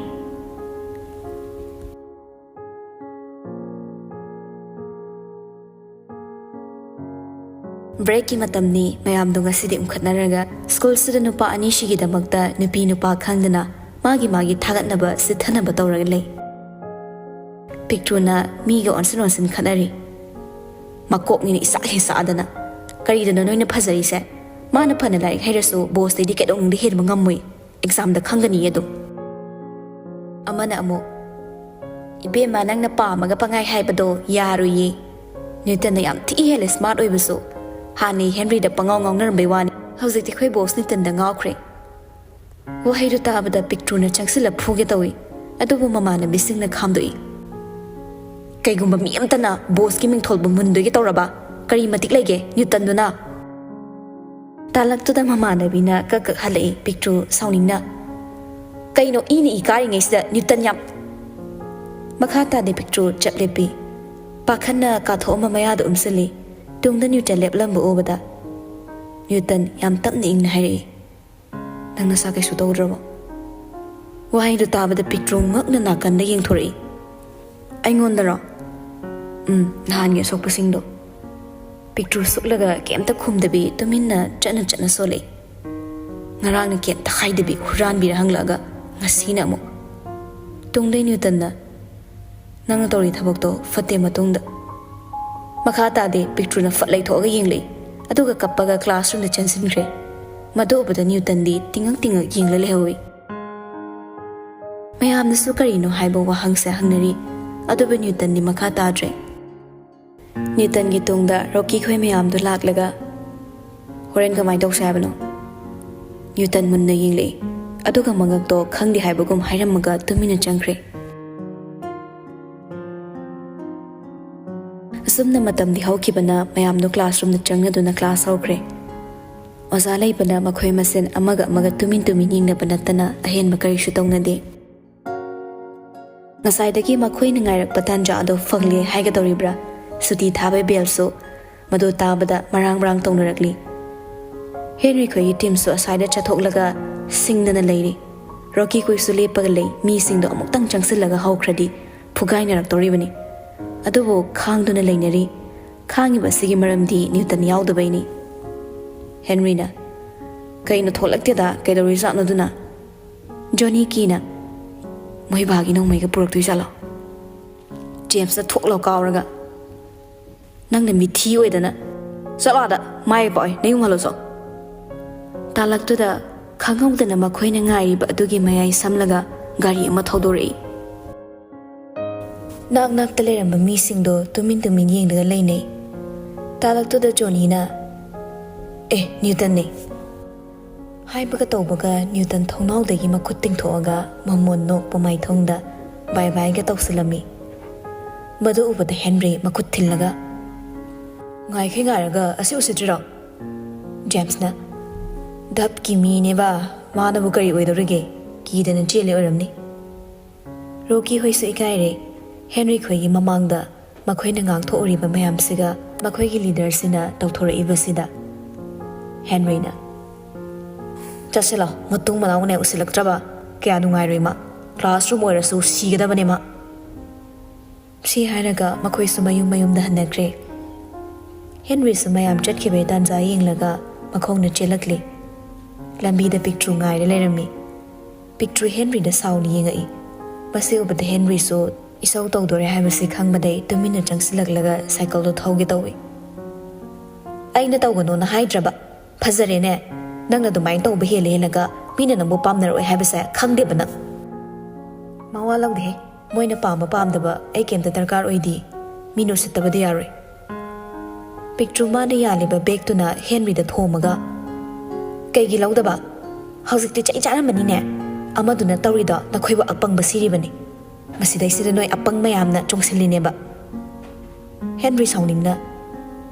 ꯕ꯭ꯔꯦꯛꯀꯤ ꯃꯇꯝꯅꯤ꯫ ꯃꯌꯥꯝꯗꯣ ꯉꯁꯤꯗꯤ ꯎꯝꯈꯠꯅꯔꯒ ꯁ꯭ꯀꯨꯜꯁꯤꯗ ꯅꯨꯄꯥ ꯑꯅꯤꯁꯤꯒꯤꯗꯃꯛꯇ ꯅꯨꯄꯤ ꯅꯨꯄꯥ ꯈꯪꯗꯅ ꯃꯥꯒꯤ ꯃꯥꯒꯤ ꯊꯥꯒꯠꯅꯕ ꯁꯤꯊꯅꯕ ꯇꯧꯔꯒ ꯂꯩ꯫ ꯄꯤꯛꯇ꯭ꯔꯨꯅ ꯃꯤꯒ ꯑꯣꯟꯁꯤꯟ ꯑꯣꯟꯁꯤꯟ ꯈꯠꯅꯔꯤ꯫ ꯃꯀꯣꯛꯅꯤꯅ ꯏꯆꯥꯛ ꯍꯦꯛ ꯆꯥꯛꯑꯗꯅ, "ꯀꯔꯤꯗꯅꯣ ꯅꯣꯏꯅ ꯐꯖꯔꯤꯁꯦ? ꯃꯥꯅ ꯐꯅ ꯂꯥꯏꯔꯤꯛ ꯍꯩꯔꯁꯨ ꯕꯣꯁꯇꯩꯗꯤ ꯀꯩꯗꯧꯅꯨꯡꯗ ꯍꯦꯟꯕ ꯉꯝꯃꯣꯏ꯫ ꯑꯦꯛꯖꯥꯝꯗ ꯈꯪꯒꯅꯤꯌꯦ ꯑꯗꯨꯝ"꯫ ꯑꯃꯅ ꯑꯃꯨꯛ, "ꯏꯕꯦꯝꯃ, ꯅꯪꯅ ꯄꯥꯝꯃꯒ ꯄꯪꯍꯥꯏ ꯍꯥꯏꯕꯗꯣ ꯌꯥꯔꯣꯏꯌꯦ꯫ ꯅ꯭ꯌꯨꯇꯟꯅ ꯌꯥꯝ ꯊꯤ ꯍꯦꯜꯂꯦ ꯁ꯭ꯃꯥꯔꯠ ꯑꯣꯏꯕꯁꯨ꯫ ꯍꯥꯟꯅꯩ ꯍꯦꯟꯔꯤꯗ ꯄꯉꯥꯎ ꯉꯥꯎꯅꯔꯝꯕꯩ ꯋꯥꯅꯤ, ꯍꯧꯖꯤꯛꯇꯤ ꯑꯩꯈꯣꯏ ꯕꯣꯁ ꯅ꯭ꯌꯨꯇꯟꯗ ꯉꯥꯎꯈ꯭ꯔꯦ꯫ ꯋꯥꯍꯩꯗꯨ ꯇꯥꯕꯗ ꯄꯤꯛꯇ꯭ꯔꯨꯅ ꯆꯪꯁꯤꯜꯂ ꯐꯨꯒꯦ ꯇꯧꯏ꯫ ꯑꯗꯨꯕꯨ ꯃꯃꯥꯟꯅꯕꯤꯁꯤꯡꯅ ꯈꯥꯝꯗꯣꯛꯏ꯫ "ꯀꯩꯒꯨꯝꯕ ꯃꯤ ꯑꯃꯇꯅ ꯕꯣꯁꯀꯤ ꯃꯤꯡꯊꯣꯜꯕꯨ ꯃꯨꯟꯗꯣꯏꯒꯦ ꯇꯧꯔꯕ, ꯀꯔꯤ ꯃꯇꯤꯛ ꯂꯩꯒꯦ ꯅ꯭ꯌꯨꯇꯟꯗꯨꯅ?" ꯇꯥꯂꯛꯇꯨꯗ ꯃꯃꯥꯟꯅꯕꯤꯅ ꯀꯛ ꯀꯛ ꯍꯜꯂꯛꯏ꯫ ꯄꯤꯛꯇ꯭ꯔꯨ ꯁꯥꯎꯅꯤꯡꯅ, "ꯀꯩꯅꯣ, ꯏꯅ ꯏ ꯀꯥꯔꯤꯉꯩꯁꯤꯗ ꯅ꯭ꯌꯨꯇꯟ ꯌꯥꯝ..." ꯃꯈꯥ ꯇꯥꯗꯦ꯫ ꯄꯤꯛꯇ꯭ꯔꯨ ꯆꯞ ꯂꯦꯞꯄꯤ꯫ ꯄꯥꯈꯠꯅ ꯀꯥꯊꯣꯛꯑꯝꯕ ꯃꯌꯥꯗ ꯎꯝꯁꯤꯜꯂꯤ꯫ ꯇꯨꯡꯗ ꯅ꯭ꯌꯨꯇꯟ ꯂꯦꯞꯂꯝꯕ ꯎꯕꯗ ꯅ꯭ꯌꯨꯇꯟ ꯌꯥꯝ ꯇꯞꯅ ꯏꯪꯅ ꯍꯥꯏꯔꯛꯏ, "ꯅꯪ ꯅꯁꯥ ꯀꯩꯁꯨ ꯇꯧꯗ꯭ꯔꯕꯣ?" ꯋꯥꯍꯩꯗꯨ ꯇꯥꯕꯗ ꯄꯤꯛꯇ꯭ꯔꯨ ꯉꯛꯅ ꯅꯥꯀꯟꯗ ꯌꯦꯡꯊꯣꯔꯛꯏ꯫ "ꯑꯩꯉꯣꯟꯗꯔꯣ?" "ꯎꯝ, ꯅꯍꯥꯟꯒꯤ ꯑꯁꯣꯛꯄꯁꯤꯡꯗꯣ꯫" ꯄꯤꯛꯇ꯭ꯔꯨ ꯁꯨꯛꯂꯒ ꯀꯩꯝꯇ ꯈꯨꯝꯗꯕꯤ ꯇꯨꯃꯤꯟꯅ ꯆꯠꯅ ꯆꯠꯅ ꯁꯣꯜꯂꯛꯏ꯫ ꯉꯔꯥꯡꯅ ꯀꯩꯝꯇ ꯍꯥꯏꯗꯕꯤ ꯍꯨꯔꯥꯟꯕꯤꯔ ꯍꯪꯂꯛꯑꯒ ꯉꯁꯤꯅ ꯑꯃꯨꯛ꯫ ꯇꯨꯡꯗꯩ ꯅ꯭ꯌꯨꯇꯟꯅ, "ꯅꯪꯅ ꯇꯧꯔꯤ ꯊꯕꯛꯇꯣ ꯐꯠꯇꯦ ꯃꯇꯨꯡꯗ꯫" ꯃꯈꯥ ꯇꯥꯗꯦ꯫ ꯄꯤꯛꯇ꯭ꯔꯨꯅ ꯐꯠ ꯂꯩꯊꯣꯛꯑꯒ ꯌꯦꯡꯂꯛꯏ, ꯑꯗꯨꯒ ꯀꯞꯄꯒ ꯀ꯭ꯂꯥꯁꯔꯨꯝꯗ ꯆꯦꯟꯁꯤꯟꯈ꯭ꯔꯦ꯫ ꯃꯗꯨ ꯎꯕꯗ ꯅ꯭ꯌꯨꯇꯟꯗꯤ ꯇꯤꯡꯉꯛ ꯇꯤꯡꯉꯛ ꯌꯦꯡꯂ ꯂꯩꯍꯧꯏ꯫ ꯃꯌꯥꯝꯅꯁꯨ ꯀꯔꯤꯅꯣ ꯍꯥꯏꯕ ꯋꯥꯍꯪꯁꯦ ꯍꯪꯅꯔꯤ, ꯑꯗꯨꯕꯨ ꯅ꯭ꯌꯨꯇꯟꯗꯤ ꯃꯈꯥ ꯇꯥꯗ꯭ꯔꯦ꯫ ꯅ꯭ꯌꯨꯇꯟꯒꯤ ꯇꯨꯡꯗ ꯔꯣꯀꯤ ꯈꯣꯏ ꯃꯌꯥꯝꯗꯨ ꯂꯥꯛꯂꯒ, "ꯍꯣꯔꯦꯟ ꯀꯃꯥꯏꯅ ꯇꯧꯁꯦ ꯍꯥꯏꯕꯅꯣ?" ꯅ꯭ꯌꯨꯇꯟ ꯃꯨꯟꯅ ꯌꯦꯡꯂꯛꯏ, ꯑꯗꯨꯒ ꯃꯉꯛꯇꯣ ꯈꯪꯗꯦ ꯍꯥꯏꯕꯒꯨꯝ ꯍꯥꯏꯔꯝꯃꯒ ꯇꯨꯃꯤꯟꯅ ꯆꯪꯈ꯭ꯔꯦ꯫ ꯑꯁꯨꯝꯅ ꯃꯇꯝꯗꯤ ꯍꯧꯈꯤꯕꯅ ꯃꯌꯥꯝꯗꯣ ꯀ꯭ꯂꯥꯁꯔꯨꯝꯗ ꯆꯪꯅꯗꯨꯅ ꯀ꯭ꯂꯥꯁ ꯍꯧꯈ꯭ꯔꯦ꯫ ꯑꯣꯖꯥ ꯂꯩꯕꯅ ꯃꯈꯣꯏ ꯃꯁꯦꯟ ꯑꯃꯒ ꯑꯃꯒ ꯇꯨꯃꯤꯟ ꯇꯨꯃꯤꯟ ꯌꯦꯡꯅꯕ ꯅꯠꯇꯅ ꯑꯍꯦꯟꯕ ꯀꯔꯤꯁꯨ ꯇꯧꯅꯗꯦ꯫ ꯉꯁꯥꯏꯗꯒꯤ ꯃꯈꯣꯏꯅ ꯉꯥꯏꯔꯛꯄ ꯇꯥꯟꯖꯥ ꯑꯗꯨ ꯐꯪꯂꯦ ꯍꯥꯏꯒꯗꯧꯔꯤꯕ꯭ꯔꯥ? ꯁꯨꯇꯤ ꯊꯥꯕꯒꯤ ꯕꯦꯜꯁꯨ ꯃꯗꯨ ꯇꯥꯕꯗ ꯃꯔꯥꯡ ꯃꯔꯥꯡ ꯇꯧꯅꯔꯛꯂꯤ꯫ ꯍꯦꯟꯔꯤ ꯈꯣꯏꯒꯤ ꯇꯤꯝꯁꯨ ꯑꯁ꯭ꯋꯥꯏꯗ ꯆꯠꯊꯣꯛꯂꯒ ꯁꯤꯡꯗꯅ ꯂꯩꯔꯤ꯫ ꯔꯣꯀꯤ ꯈꯣꯏꯁꯨ ꯂꯦꯞꯄꯒ ꯂꯩ꯫ ꯃꯤꯁꯤꯡꯗꯣ ꯑꯃꯨꯛꯇꯪ ꯆꯪꯁꯤꯜꯂꯒ ꯍꯧꯈ꯭ꯔꯗꯤ ꯐꯨꯒꯥꯏꯅꯔꯛꯇꯧꯔꯤꯕꯅꯤ꯫ ꯑꯗꯨꯕꯨ ꯈꯥꯡꯗꯨꯅ ꯂꯩꯅꯔꯤ꯫ ꯈꯥꯡꯉꯤꯕ ꯑꯁꯤꯒꯤ ꯃꯔꯝꯗꯤ ꯅ꯭ꯌꯨꯇꯟ ꯌꯥꯎꯗꯕꯩꯅꯤ꯫ ꯍꯦꯟꯔꯤꯅ, "ꯀꯩꯅꯣ ꯊꯣꯛꯂꯛꯇꯦꯗ, ꯀꯩꯗꯧꯔꯤꯖꯥꯠꯅꯣ ꯑꯗꯨꯅ?" ꯖꯣꯅꯤ ꯀꯤꯅ, "ꯃꯣꯏ ꯕꯥꯒꯤ ꯅꯣꯡꯃꯩꯒ ꯄꯨꯔꯛꯇꯣꯏ ꯖꯥꯠꯂꯣ?" ꯖꯦꯝꯁꯅ ꯊꯣꯛ ꯂꯥꯎ ꯀꯥꯎꯔꯒ, "ꯅꯪꯅ ꯃꯤꯊꯤ ꯑꯣꯏꯗꯅ, ꯆꯠꯂꯣ ꯑꯥꯗ, ꯃꯥꯏꯒ ꯄꯥꯛꯑꯣꯏ, ꯅꯌꯨꯝ ꯍꯜꯂꯣ ꯆꯣ꯫" ꯇꯥꯂꯛꯇꯨꯗ ꯈꯪꯍꯧꯗꯅ ꯃꯈꯣꯏꯅ ꯉꯥꯏꯔꯤꯕ ꯑꯗꯨꯒꯤ ꯃꯌꯥꯏ ꯁꯝꯂꯒ ꯒꯥꯔꯤ ꯑꯃ ꯊꯧꯗꯣꯔꯛꯏ꯫ ꯅꯥꯛ ꯅꯥꯛꯇ ꯂꯩꯔꯝꯕ ꯃꯤꯁꯤꯡꯗꯣ ꯇꯨꯃꯤꯟ ꯇꯨꯃꯤꯟ ꯌꯦꯡꯗꯨꯅ ꯂꯩꯅꯩ꯫ ꯇꯥꯂꯛꯇꯨꯗ ꯖꯣꯅꯤꯅ, "ꯑꯦ, ꯅ꯭ꯌꯨꯇꯟꯅꯦ!" ꯍꯥꯏꯕꯒ ꯇꯧꯕꯒ ꯅ꯭ꯌꯨꯇꯟ ꯊꯣꯡꯅꯥꯎꯗꯒꯤ ꯃꯈꯨꯠ ꯇꯤꯡꯊꯣꯛꯑꯒ ꯃꯃꯣꯟ ꯅꯣꯛꯄ ꯃꯥꯏꯊꯣꯡꯗ ꯕꯥꯏ ꯕꯥꯏꯒ ꯇꯧꯁꯤꯜꯂꯝꯃꯤ꯫ ꯃꯗꯨ ꯎꯕꯗ ꯍꯦꯟꯔꯤ ꯃꯈꯨꯠ ꯊꯤꯜꯂꯒ, "ꯉꯥꯏꯈꯩ ꯉꯥꯏꯔꯒ ꯑꯁꯤ ꯎꯁꯤꯠꯇ꯭ꯔꯤꯔꯣ?" ꯖꯦꯝꯁꯅ, "ꯙꯞꯀꯤ ꯃꯤꯅꯦꯕ, ꯃꯥꯅꯕꯨ ꯀꯔꯤ ꯑꯣꯏꯗꯧꯔꯤꯒꯦ? ꯀꯤꯗꯅ ꯆꯦꯜꯂꯤ ꯑꯣꯏꯔꯝꯅꯤ꯫" ꯔꯣꯀꯤ ꯍꯣꯏꯁꯨ ꯏꯀꯥꯏꯔꯦ꯫ ꯍꯦꯟꯔꯤ ꯈꯣꯏꯒꯤ ꯃꯃꯥꯡꯗ ꯃꯈꯣꯏꯅ ꯉꯥꯡꯊꯣꯛꯎꯔꯤꯕ ꯃꯌꯥꯝꯁꯤꯒ ꯃꯈꯣꯏꯒꯤ ꯂꯤꯗꯔꯁꯤꯅ ꯇꯧꯊꯣꯔꯛꯏꯕꯁꯤꯗ꯫ ꯍꯦꯟꯔꯤꯅ, "ꯆꯠꯁꯤꯜꯂꯣ, ꯃꯇꯨꯡ ꯃꯅꯥꯎꯅꯦ ꯎꯁꯤꯜꯂꯛꯇ꯭ꯔꯕ꯫ ꯀꯌꯥ ꯅꯨꯡꯉꯥꯏꯔꯣꯏ ꯃꯥ꯫ ꯀ꯭ꯂꯥꯁꯔꯨꯝ ꯑꯣꯏꯔꯁꯨ ꯁꯤꯒꯗꯕꯅꯦ ꯃꯥ꯫" ꯁꯤ ꯍꯥꯏꯔꯒ ꯃꯈꯣꯏꯁꯨ ꯃꯌꯨꯝ ꯃꯌꯨꯝꯗ ꯍꯟꯅꯈ꯭ꯔꯦ꯫ ꯍꯦꯟꯔꯤꯁꯨ ꯃꯌꯥꯝ ꯆꯠꯈꯤꯕꯒꯤ ꯇꯥꯟꯖꯥ ꯌꯦꯡꯂꯒ ꯃꯈꯣꯡꯅ ꯆꯦꯜꯂꯛꯂꯤ꯫ ꯂꯝꯕꯤꯗ ꯄꯤꯛꯇ꯭ꯔꯨ ꯉꯥꯏꯔ ꯂꯩꯔꯝꯃꯤ꯫ ꯄꯤꯛꯇ꯭ꯔꯨ ꯍꯦꯟꯔꯤꯗ ꯁꯥꯎꯅ ꯌꯦꯡꯉꯛꯏ꯫ ꯃꯁꯤ ꯎꯕꯗ ꯍꯦꯟꯔꯤꯁꯨ ꯏꯁꯧ ꯇꯧꯗꯣꯔꯦ ꯍꯥꯏꯕꯁꯤ ꯈꯪꯕꯗꯩ ꯇꯨꯃꯤꯟꯅ ꯆꯪꯁꯤꯜꯂꯛꯂꯒ ꯁꯥꯏꯀꯜꯗꯣ ꯊꯧꯒꯦ ꯇꯧꯏ꯫ "ꯑꯩꯅ ꯇꯧꯒꯅꯣꯅ ꯍꯥꯏꯗ꯭ꯔꯕ? ꯐꯖꯔꯦꯅꯦ꯫ ꯅꯪꯅ ꯑꯗꯨꯃꯥꯏꯅ ꯇꯧꯕ ꯍꯦꯜꯂꯦ ꯍꯦꯜꯂꯒ ꯃꯤꯅ ꯅꯪꯕꯨ ꯄꯥꯝꯅꯔꯣꯏ ꯍꯥꯏꯕꯁꯦ ꯈꯪꯗꯦꯕ ꯅꯪ?" "ꯃꯋꯥ ꯂꯧꯗꯦꯍꯦ꯫ ꯃꯣꯏꯅ ꯄꯥꯝꯕ ꯄꯥꯝꯗꯕ ꯑꯩ ꯀꯩꯝꯇ ꯗꯔꯀꯥꯔ ꯑꯣꯏꯗꯦ꯫ ꯃꯤꯅ ꯎꯁꯤꯠꯇꯕꯗꯤ ꯌꯥꯔꯣꯏ꯫" ꯄꯤꯛꯇ꯭ꯔꯨ ꯃꯥꯅ ꯌꯥꯜꯂꯤꯕ ꯕꯦꯒꯇꯨꯅ ꯍꯦꯟꯔꯤꯗ ꯊꯣꯝꯃꯒ, "ꯀꯩꯒꯤ ꯂꯧꯗꯕ? ꯍꯧꯖꯤꯛꯇꯤ ꯆꯩ ꯆꯥꯔꯝꯃꯅꯤꯅꯦ꯫ ꯑꯃꯗꯨꯅ ꯇꯧꯔꯤꯗꯣ ꯅꯈꯣꯏꯕꯨ ꯑꯄꯪꯕ ꯁꯤꯔꯤꯕꯅꯤ꯫ ꯃꯁꯤꯗꯩꯁꯤꯗ ꯅꯣꯏ ꯑꯄꯪ ꯃꯌꯥꯝꯅ ꯆꯣꯡꯁꯤꯜꯂꯤꯅꯦꯕ꯫" ꯍꯦꯟꯔꯤ ꯁꯥꯎꯅꯤꯡꯅ,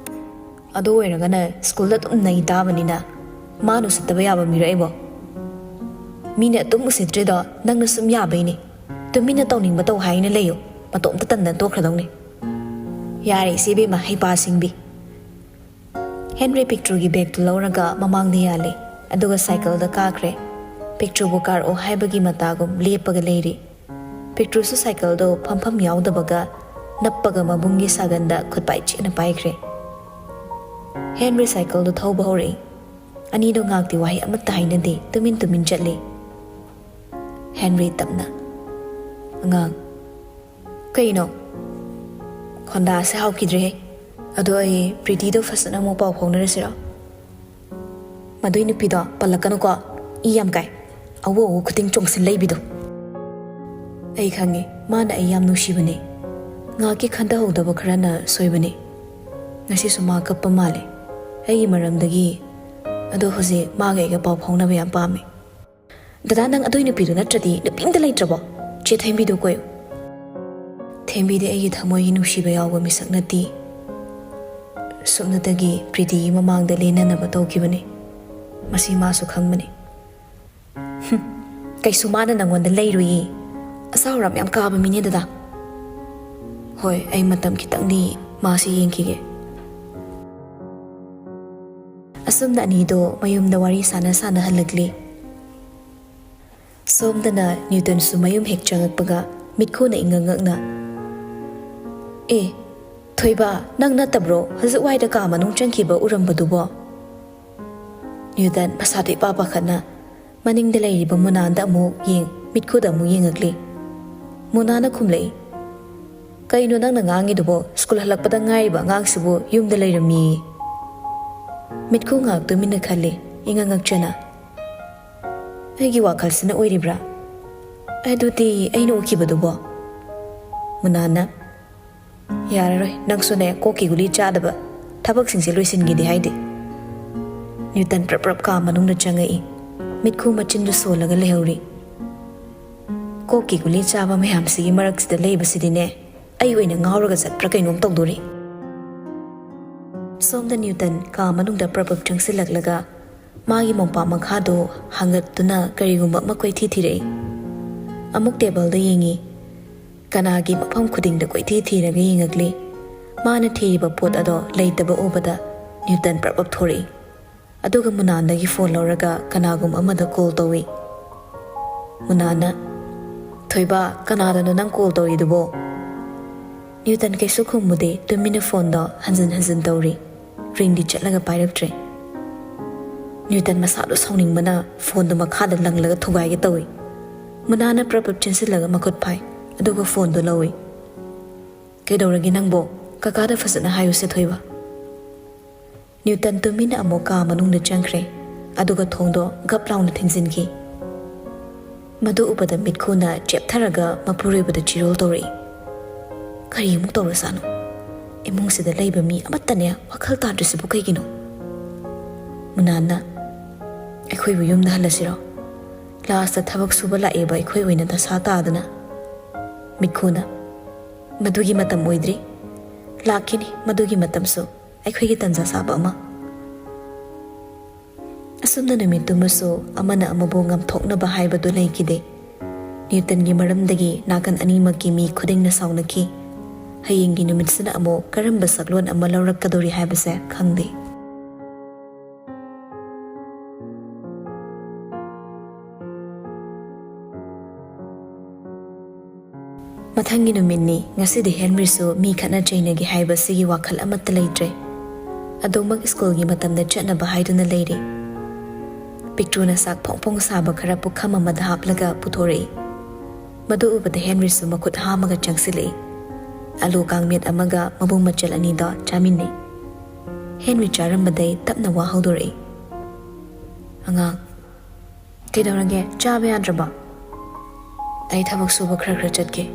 "ꯑꯗꯨ ꯑꯣꯏꯔꯒꯅ ꯁ꯭ꯀꯨꯜꯗ ꯑꯗꯨꯝ ꯅꯩ ꯇꯥꯕꯅꯤꯅ ꯃꯥꯅ ꯎꯁꯤꯠꯇꯕ ꯌꯥꯕ ꯃꯤꯔꯣ ꯑꯩꯕꯣ? ꯃꯤꯅ ꯑꯗꯨꯝ ꯎꯁꯤꯠꯇ꯭ꯔꯤꯗꯣ ꯅꯪꯅ ꯁꯨꯝ ꯌꯥꯕꯩꯅꯦ꯫ ꯇꯨꯃꯤꯟꯅ ꯇꯧꯅꯤꯡꯕ ꯇꯧ ꯍꯥꯏꯅ ꯂꯩꯌꯨ꯫ ꯃꯇꯣꯝꯇ ꯇꯟꯗꯅ ꯇꯣꯛꯈ꯭ꯔꯗꯧꯅꯦ꯫ ꯌꯥꯔꯦ ꯏꯆꯦ ꯏꯕꯦꯝꯃ, ꯍꯩꯄꯥ ꯁꯤꯡꯕꯤ꯫" ꯍꯦꯟꯔꯤ ꯄꯤꯛꯇ꯭ꯔꯨꯒꯤ ꯕꯦꯒꯇꯨ ꯂꯧꯔꯒ ꯃꯃꯥꯡꯗ ꯌꯥꯜꯂꯦ, ꯑꯗꯨꯒ ꯁꯥꯏꯀꯜꯗ ꯀꯥꯈ꯭ꯔꯦ꯫ ꯄꯤꯛꯇ꯭ꯔꯨꯕꯨ ꯀꯥꯔꯛꯑꯣ ꯍꯥꯏꯕꯒꯤ ꯃꯇꯥꯒꯨꯝ ꯂꯦꯞꯄꯒ ꯂꯩꯔꯤ꯫ ꯄꯤꯛꯇ꯭ꯔꯨꯁꯨ ꯁꯥꯏꯀꯜꯗꯣ ꯐꯝꯐꯝ ꯌꯥꯎꯗꯕꯒ ꯅꯞꯄꯒ ꯃꯕꯨꯡꯒꯤ ꯁꯥꯒꯟꯗ ꯈꯨꯠꯄꯥꯏ ꯆꯦꯠꯅ ꯄꯥꯏꯈ꯭ꯔꯦ꯫ ꯍꯦꯟꯔꯤ ꯁꯥꯏꯀꯜꯗꯣ ꯊꯧꯕ ꯍꯧꯔꯛꯏ꯫ ꯑꯅꯤꯗꯣ ꯉꯥꯛꯇꯤ ꯋꯥꯍꯩ ꯑꯃꯠꯇ ꯍꯥꯏꯅꯗꯦ, ꯇꯨꯃꯤꯟ ꯇꯨꯃꯤꯟ ꯆꯠꯂꯤ꯫ ꯍꯦꯟꯔꯤ ꯇꯞꯅ, "ꯑꯉꯥꯡ꯫" "ꯀꯩꯅꯣ?" "ꯈꯣꯟꯗꯥꯁꯦ ꯍꯥꯎꯈꯤꯗ꯭ꯔꯦꯍꯦ꯫ ꯑꯗꯣ ꯑꯩ ꯄ꯭ꯔꯤꯇꯤꯗꯣ ꯐꯖꯅ ꯑꯃꯨꯛ ꯄꯥꯎ ꯐꯥꯎꯅꯔꯁꯤꯔꯣ?" "ꯃꯗꯨꯏ ꯅꯨꯄꯤꯗꯣ ꯄꯜꯂꯛꯀꯅꯨꯀꯣ, ꯏ ꯌꯥꯝ ꯀꯥꯏ꯫ ꯑꯎ ꯑꯎ ꯈꯨꯗꯤꯡ ꯆꯣꯡꯁꯤꯜ ꯂꯩꯕꯤꯗꯣ꯫" "ꯑꯩ ꯈꯪꯉꯤ, ꯃꯥꯅ ꯑꯩ ꯌꯥꯝ ꯅꯨꯡꯁꯤꯕꯅꯦ꯫ ꯉꯥꯏꯍꯥꯛꯀꯤ ꯈꯟꯊꯍꯧꯗꯕ ꯈꯔꯅ ꯁꯣꯏꯕꯅꯤ꯫ ꯉꯁꯤꯁꯨ ꯃꯥ ꯀꯞꯄ ꯃꯥꯜꯂꯦ ꯑꯩꯒꯤ ꯃꯔꯝꯗꯒꯤ꯫ ꯑꯗꯣ ꯍꯧꯖꯤꯛ ꯃꯥꯒ ꯑꯩꯒ ꯄꯥꯎ ꯐꯥꯎꯅꯕ ꯌꯥꯝ ꯄꯥꯝꯃꯤ꯫ "ꯗꯗꯥ, ꯅꯪ ꯑꯗꯨꯏ ꯅꯨꯄꯤꯗꯨ ꯅꯠꯇ꯭ꯔꯗꯤ ꯅꯨꯄꯤ ꯑꯝꯇ ꯂꯩꯇ꯭ꯔꯕꯣ? ꯆꯦ ꯊꯦꯝꯕꯤꯗꯨ ꯀꯣꯏꯌꯨ꯫ ꯊꯦꯝꯕꯤꯗꯤ ꯑꯩꯒꯤ ꯊꯃꯣꯏꯒꯤ ꯅꯨꯡꯁꯤꯕ ꯌꯥꯎꯕ ꯃꯤꯁꯛ ꯅꯠꯇꯦ꯫ ꯁꯨꯞꯅꯇꯒꯤ ꯄ꯭ꯔꯤꯇꯤꯒꯤ ꯃꯃꯥꯡꯗ ꯂꯦꯟꯅꯅꯕ ꯇꯧꯈꯤꯕꯅꯤ꯫ ꯃꯁꯤ ꯃꯥꯁꯨ ꯈꯪꯕꯅꯤ꯫" "ꯍꯨꯝ, ꯀꯩꯁꯨ ꯃꯥꯅ ꯅꯪꯉꯣꯟꯗ ꯂꯩꯔꯨꯏꯌꯦ꯫ ꯑꯁꯥꯎꯔꯝ ꯌꯥꯝ ꯀꯥꯕ ꯃꯤꯅꯦ ꯗꯗꯥ꯫" "ꯍꯣꯏ, ꯑꯩ ꯃꯇꯝ ꯈꯤꯇꯪꯗꯤ ꯃꯥꯁꯤ ꯌꯦꯡꯈꯤꯒꯦ꯫" ꯑꯁꯨꯝꯅ ꯑꯅꯤꯗꯣ ꯃꯌꯨꯝꯗ ꯋꯥꯔꯤ ꯁꯥꯟꯅ ꯁꯥꯟꯅ ꯍꯜꯂꯛꯂꯤ꯫ ꯁꯣꯝꯗꯅ ꯅ꯭ꯌꯨꯇꯟꯁꯨ ꯃꯌꯨꯝ ꯍꯦꯛ ꯆꯪꯉꯛꯄꯒ ꯃꯤꯠꯈꯨꯅ ꯏꯉꯛ ꯉꯛꯅ, "ꯑꯦ, ꯊꯣꯏꯕ, ꯅꯪ ꯅꯠꯇꯕ꯭ꯔꯣ ꯍꯧꯖꯤꯛ ꯋꯥꯏꯗ ꯀꯥ ꯃꯅꯨꯡ ꯆꯪꯈꯤꯕ ꯎꯔꯝꯕꯗꯨꯕꯣ?" ꯅ꯭ꯌꯨꯇꯟ ꯃꯁꯥꯗ ꯏꯄꯥ ꯄꯥꯈꯠꯅ ꯃꯅꯤꯡꯗ ꯂꯩꯔꯤꯕ ꯃꯨꯅꯥꯟꯗ ꯑꯃꯨꯛ ꯌꯦꯡ, ꯃꯤꯠꯈꯨꯗ ꯑꯃꯨꯛ ꯌꯦꯡꯉꯛꯂꯤ꯫ ꯃꯨꯅꯥꯅ ꯈꯨꯝꯂꯛꯏ, "ꯀꯩꯅꯣ ꯅꯪꯅ ꯉꯥꯡꯉꯤꯗꯨꯕꯣ? ꯁ꯭ꯀꯨꯜ ꯍꯜꯂꯛꯄꯗ ꯉꯥꯏꯔꯤꯕ ꯑꯉꯥꯡꯁꯤꯕꯨ ꯌꯨꯝꯗ ꯂꯩꯔꯝꯃꯤ꯫" ꯃꯤꯠꯈꯨ ꯉꯥꯏꯍꯥꯛ ꯇꯨꯃꯤꯟꯅ ꯈꯜꯂꯤ, ꯏꯉꯛ ꯉꯛꯆꯅ꯫ "ꯑꯩꯒꯤ ꯋꯥꯈꯜꯁꯤꯅ ꯑꯣꯏꯔꯤꯕ꯭ꯔꯥ? ꯑꯗꯨꯗꯤ ꯑꯩꯅ ꯎꯈꯤꯕꯗꯨꯕꯣ?" ꯃꯨꯅꯥꯅ, "ꯌꯥꯔꯔꯣꯏ, ꯅꯪꯁꯨꯅꯦ ꯀꯣꯛꯀꯤ ꯒꯨꯂꯤ ꯆꯥꯗꯕ ꯊꯕꯛꯁꯤꯡꯁꯦ ꯂꯣꯏꯁꯤꯟꯒꯦꯗꯤ ꯍꯥꯏꯗꯦ꯫" ꯅ꯭ꯌꯨꯇꯟ ꯄ꯭ꯔꯞ ꯄ꯭ꯔꯞ ꯀꯥ ꯃꯅꯨꯡꯗ ꯆꯪꯉꯛꯏ꯫ ꯃꯤꯠꯈꯨ ꯃꯆꯤꯟꯗꯨ ꯁꯣꯜꯂꯒ ꯂꯩꯍꯧꯔꯤ꯫ "ꯀꯣꯛꯀꯤ ꯒꯨꯂꯤ ꯆꯥꯕ ꯃꯌꯥꯝꯁꯤꯒꯤ ꯃꯔꯛꯁꯤꯗ ꯂꯩꯕꯁꯤꯗꯤꯅꯦ, ꯑꯩ ꯑꯣꯏꯅ ꯉꯥꯎꯔꯒ ꯆꯠꯄ꯭ꯔꯥ ꯀꯩꯅꯣꯝ ꯇꯧꯗꯣꯔꯤ꯫" ꯁꯣꯝꯗ ꯅ꯭ꯌꯨꯇꯟ ꯀꯥ ꯃꯅꯨꯡꯗ ꯄ꯭ꯔꯞ ꯄ꯭ꯔꯞ ꯆꯪꯁꯤꯜꯂꯛꯂꯒ ꯃꯥꯒꯤ ꯃꯣꯝꯄꯥꯛ ꯃꯈꯥꯗꯣ ꯍꯥꯡꯒꯠꯇꯨꯅ ꯀꯔꯤꯒꯨꯝꯕ ꯑꯃ ꯀꯣꯏꯊꯤ ꯊꯤꯔꯛꯏ꯫ ꯑꯃꯨꯛ ꯇꯦꯕꯜꯗ ꯌꯦꯡꯉꯤ꯫ ꯀꯅꯥꯒꯤ ꯃꯐꯝ ꯈꯨꯗꯤꯡꯗ ꯀꯣꯏꯊꯤ ꯊꯤꯔꯒ ꯌꯦꯡꯉꯛꯂꯤ꯫ ꯃꯥꯅ ꯊꯤꯔꯤꯕ ꯄꯣꯠ ꯑꯗꯣ ꯂꯩꯇꯕ ꯎꯕꯗ ꯅ꯭ꯌꯨꯇꯟ ꯄ꯭ꯔꯞ ꯄ꯭ꯔꯞ ꯊꯣꯔꯛꯏ꯫ ꯑꯗꯨꯒ ꯃꯨꯅꯥꯟꯗꯒꯤ ꯐꯣꯟ ꯂꯧꯔꯒ ꯀꯅꯥꯒꯨꯝꯕ ꯑꯃꯗ ꯀꯣꯜ ꯇꯧꯏ꯫ ꯃꯨꯅꯥꯟꯅ, "ꯊꯣꯏꯕ, ꯀꯅꯥꯗꯅꯣ ꯅꯪ ꯀꯣꯜ ꯇꯧꯔꯤꯗꯨꯕꯣ?" ꯅ꯭ꯌꯨꯇꯟ ꯀꯩꯁꯨ ꯈꯨꯝꯃꯨꯗꯦ, ꯇꯨꯃꯤꯟꯅ ꯐꯣꯟꯗꯣ ꯍꯟꯖꯤꯟ ꯍꯟꯖꯤꯟ ꯇꯧꯔꯤ꯫ ꯔꯤꯡꯗꯤ ꯆꯠꯂꯒ ꯄꯥꯏꯔꯛꯇ꯭ꯔꯦ꯫ ꯅ꯭ꯌꯨꯇꯟ ꯃꯁꯥꯗꯣ ꯁꯥꯎꯅꯤꯡꯕꯅ ꯐꯣꯟꯗꯣ ꯃꯈꯥꯗ ꯂꯪꯂꯒ ꯊꯨꯒꯥꯏꯒꯦ ꯇꯧꯏ꯫ ꯃꯨꯅꯥꯅ ꯄ꯭ꯔꯞ ꯄ꯭ꯔꯞ ꯆꯦꯟꯁꯤꯜꯂꯒ ꯃꯈꯨꯠ ꯐꯥꯏ, ꯑꯗꯨꯒ ꯐꯣꯟꯗꯣ ꯂꯧꯏ꯫ "ꯀꯩꯗꯧꯔꯒꯦ ꯅꯪꯕꯣ? ꯀꯀꯥꯗ ꯐꯖꯅ ꯍꯥꯏꯌꯨꯁꯦ ꯊꯣꯏꯕ꯫" ꯅ꯭ꯌꯨꯇꯟ ꯇꯨꯃꯤꯟꯅ ꯑꯃꯨꯛ ꯀꯥ ꯃꯅꯨꯡꯗ ꯆꯪꯈ꯭ꯔꯦ, ꯑꯗꯨꯒ ꯊꯣꯡꯗꯣ ꯒꯞ ꯂꯥꯎꯅ ꯊꯤꯡꯖꯤꯟꯈꯤ꯫ ꯃꯗꯨ ꯎꯕꯗ ꯃꯤꯠꯈꯨꯅ ꯆꯦꯞꯊꯔꯒ ꯃꯄꯨꯔꯣꯏꯕꯗ ꯆꯤꯔꯣꯜ ꯇꯧꯔꯛꯏ꯫ ꯀꯔꯤ ꯑꯃꯨꯛ ꯇꯧꯔꯖꯥꯠꯅꯣ? ꯏꯃꯨꯡꯁꯤꯗ ꯂꯩꯕ ꯃꯤ ꯑꯃꯠꯇꯅꯦ ꯋꯥꯈꯜ ꯇꯥꯗ꯭ꯔꯤꯁꯤꯕꯨ ꯀꯩꯒꯤꯅꯣ? ꯃꯨꯅꯥꯟꯅ, "ꯑꯩꯈꯣꯏꯕꯨ ꯌꯨꯝꯗ ꯍꯜꯂꯁꯤꯔꯣ? ꯂꯥꯁꯇ ꯊꯕꯛ ꯁꯨꯕ ꯂꯥꯛꯑꯦꯕ ꯑꯩꯈꯣꯏ ꯑꯣꯏꯅ ꯗꯁꯥ ꯇꯥꯗꯅ꯫" ꯃꯤꯈꯨꯅ, "ꯃꯗꯨꯒꯤ ꯃꯇꯝ ꯑꯣꯏꯗ꯭ꯔꯤ꯫ ꯂꯥꯛꯈꯤꯅꯤ ꯃꯗꯨꯒꯤ ꯃꯇꯝꯁꯨ, ꯑꯩꯈꯣꯏꯒꯤ ꯇꯟꯖꯥ ꯆꯥꯕ ꯑꯃ꯫" ꯑꯁꯨꯝꯅ ꯅꯨꯃꯤꯠꯇꯨꯃꯁꯨ ꯑꯃꯅ ꯑꯃꯕꯨ ꯉꯝꯊꯣꯛꯅꯕ ꯍꯥꯏꯕꯗꯨ ꯂꯩꯈꯤꯗꯦ꯫ ꯅ꯭ꯌꯨꯇꯟꯒꯤ ꯃꯔꯝꯗꯒꯤ ꯅꯥꯀꯟ ꯑꯅꯤꯃꯛꯀꯤ ꯃꯤ ꯈꯨꯗꯤꯡꯅ ꯁꯥꯎꯅꯈꯤ꯫ ꯍꯌꯦꯡꯒꯤ ꯅꯨꯃꯤꯠꯁꯤꯅ ꯑꯃꯨꯛ ꯀꯔꯝꯕ ꯁꯛꯂꯣꯟ ꯑꯃ ꯂꯧꯔꯛꯀꯗꯧꯔꯤ ꯍꯥꯏꯕꯁꯦ ꯈꯪꯗꯦ꯫ ꯃꯊꯪꯒꯤ ꯅꯨꯃꯤꯠꯅꯤ꯫ ꯉꯁꯤꯗꯤ ꯍꯦꯟꯔꯤꯁꯨ ꯃꯤ ꯈꯠꯅ ꯆꯩꯅꯒꯦ ꯍꯥꯏꯕ ꯁꯤꯒꯤ ꯋꯥꯈꯜ ꯑꯃꯠꯇ ꯂꯩꯇ꯭ꯔꯦ꯫ ꯑꯗꯨꯃꯛ ꯁ꯭ꯀꯨꯜꯒꯤ ꯃꯇꯝꯗ ꯆꯠꯅꯕ ꯍꯥꯏꯗꯨꯅ ꯂꯩꯔꯤ꯫ ꯄꯤꯛꯇ꯭ꯔꯨꯅ ꯆꯥꯛ ꯐꯣꯡ ꯐꯣꯡ ꯁꯥꯕ ꯈꯔ ꯄꯨꯈꯝ ꯑꯃꯗ ꯍꯥꯞꯂꯒ ꯄꯨꯊꯣꯔꯛꯏ꯫ ꯃꯗꯨ ꯎꯕꯗ ꯍꯦꯟꯔꯤꯁꯨ ꯃꯈꯨꯠ ꯍꯥꯝꯃꯒ ꯆꯪꯁꯤꯜꯂꯛꯏ꯫ ꯑꯂꯨ ꯀꯥꯡꯃꯦꯠ ꯑꯃꯒ ꯃꯕꯨꯡ ꯃꯆꯜ ꯑꯅꯤꯗꯣ ꯆꯥꯃꯤꯟꯅꯩ꯫ ꯍꯦꯟꯔꯤ ꯆꯥꯔꯝꯕꯗꯩ ꯇꯞꯅ ꯋꯥ ꯍꯧꯗꯣꯔꯛꯏ꯫ "ꯑꯉꯥꯡ, ꯀꯩꯗꯧꯔꯒꯦ? ꯆꯥꯕ ꯌꯥꯗ꯭ꯔꯕꯣ?" "ꯑꯩ ꯊꯕꯛ ꯁꯨꯕ ꯈꯔ ꯈꯔ ꯆꯠꯀꯦ,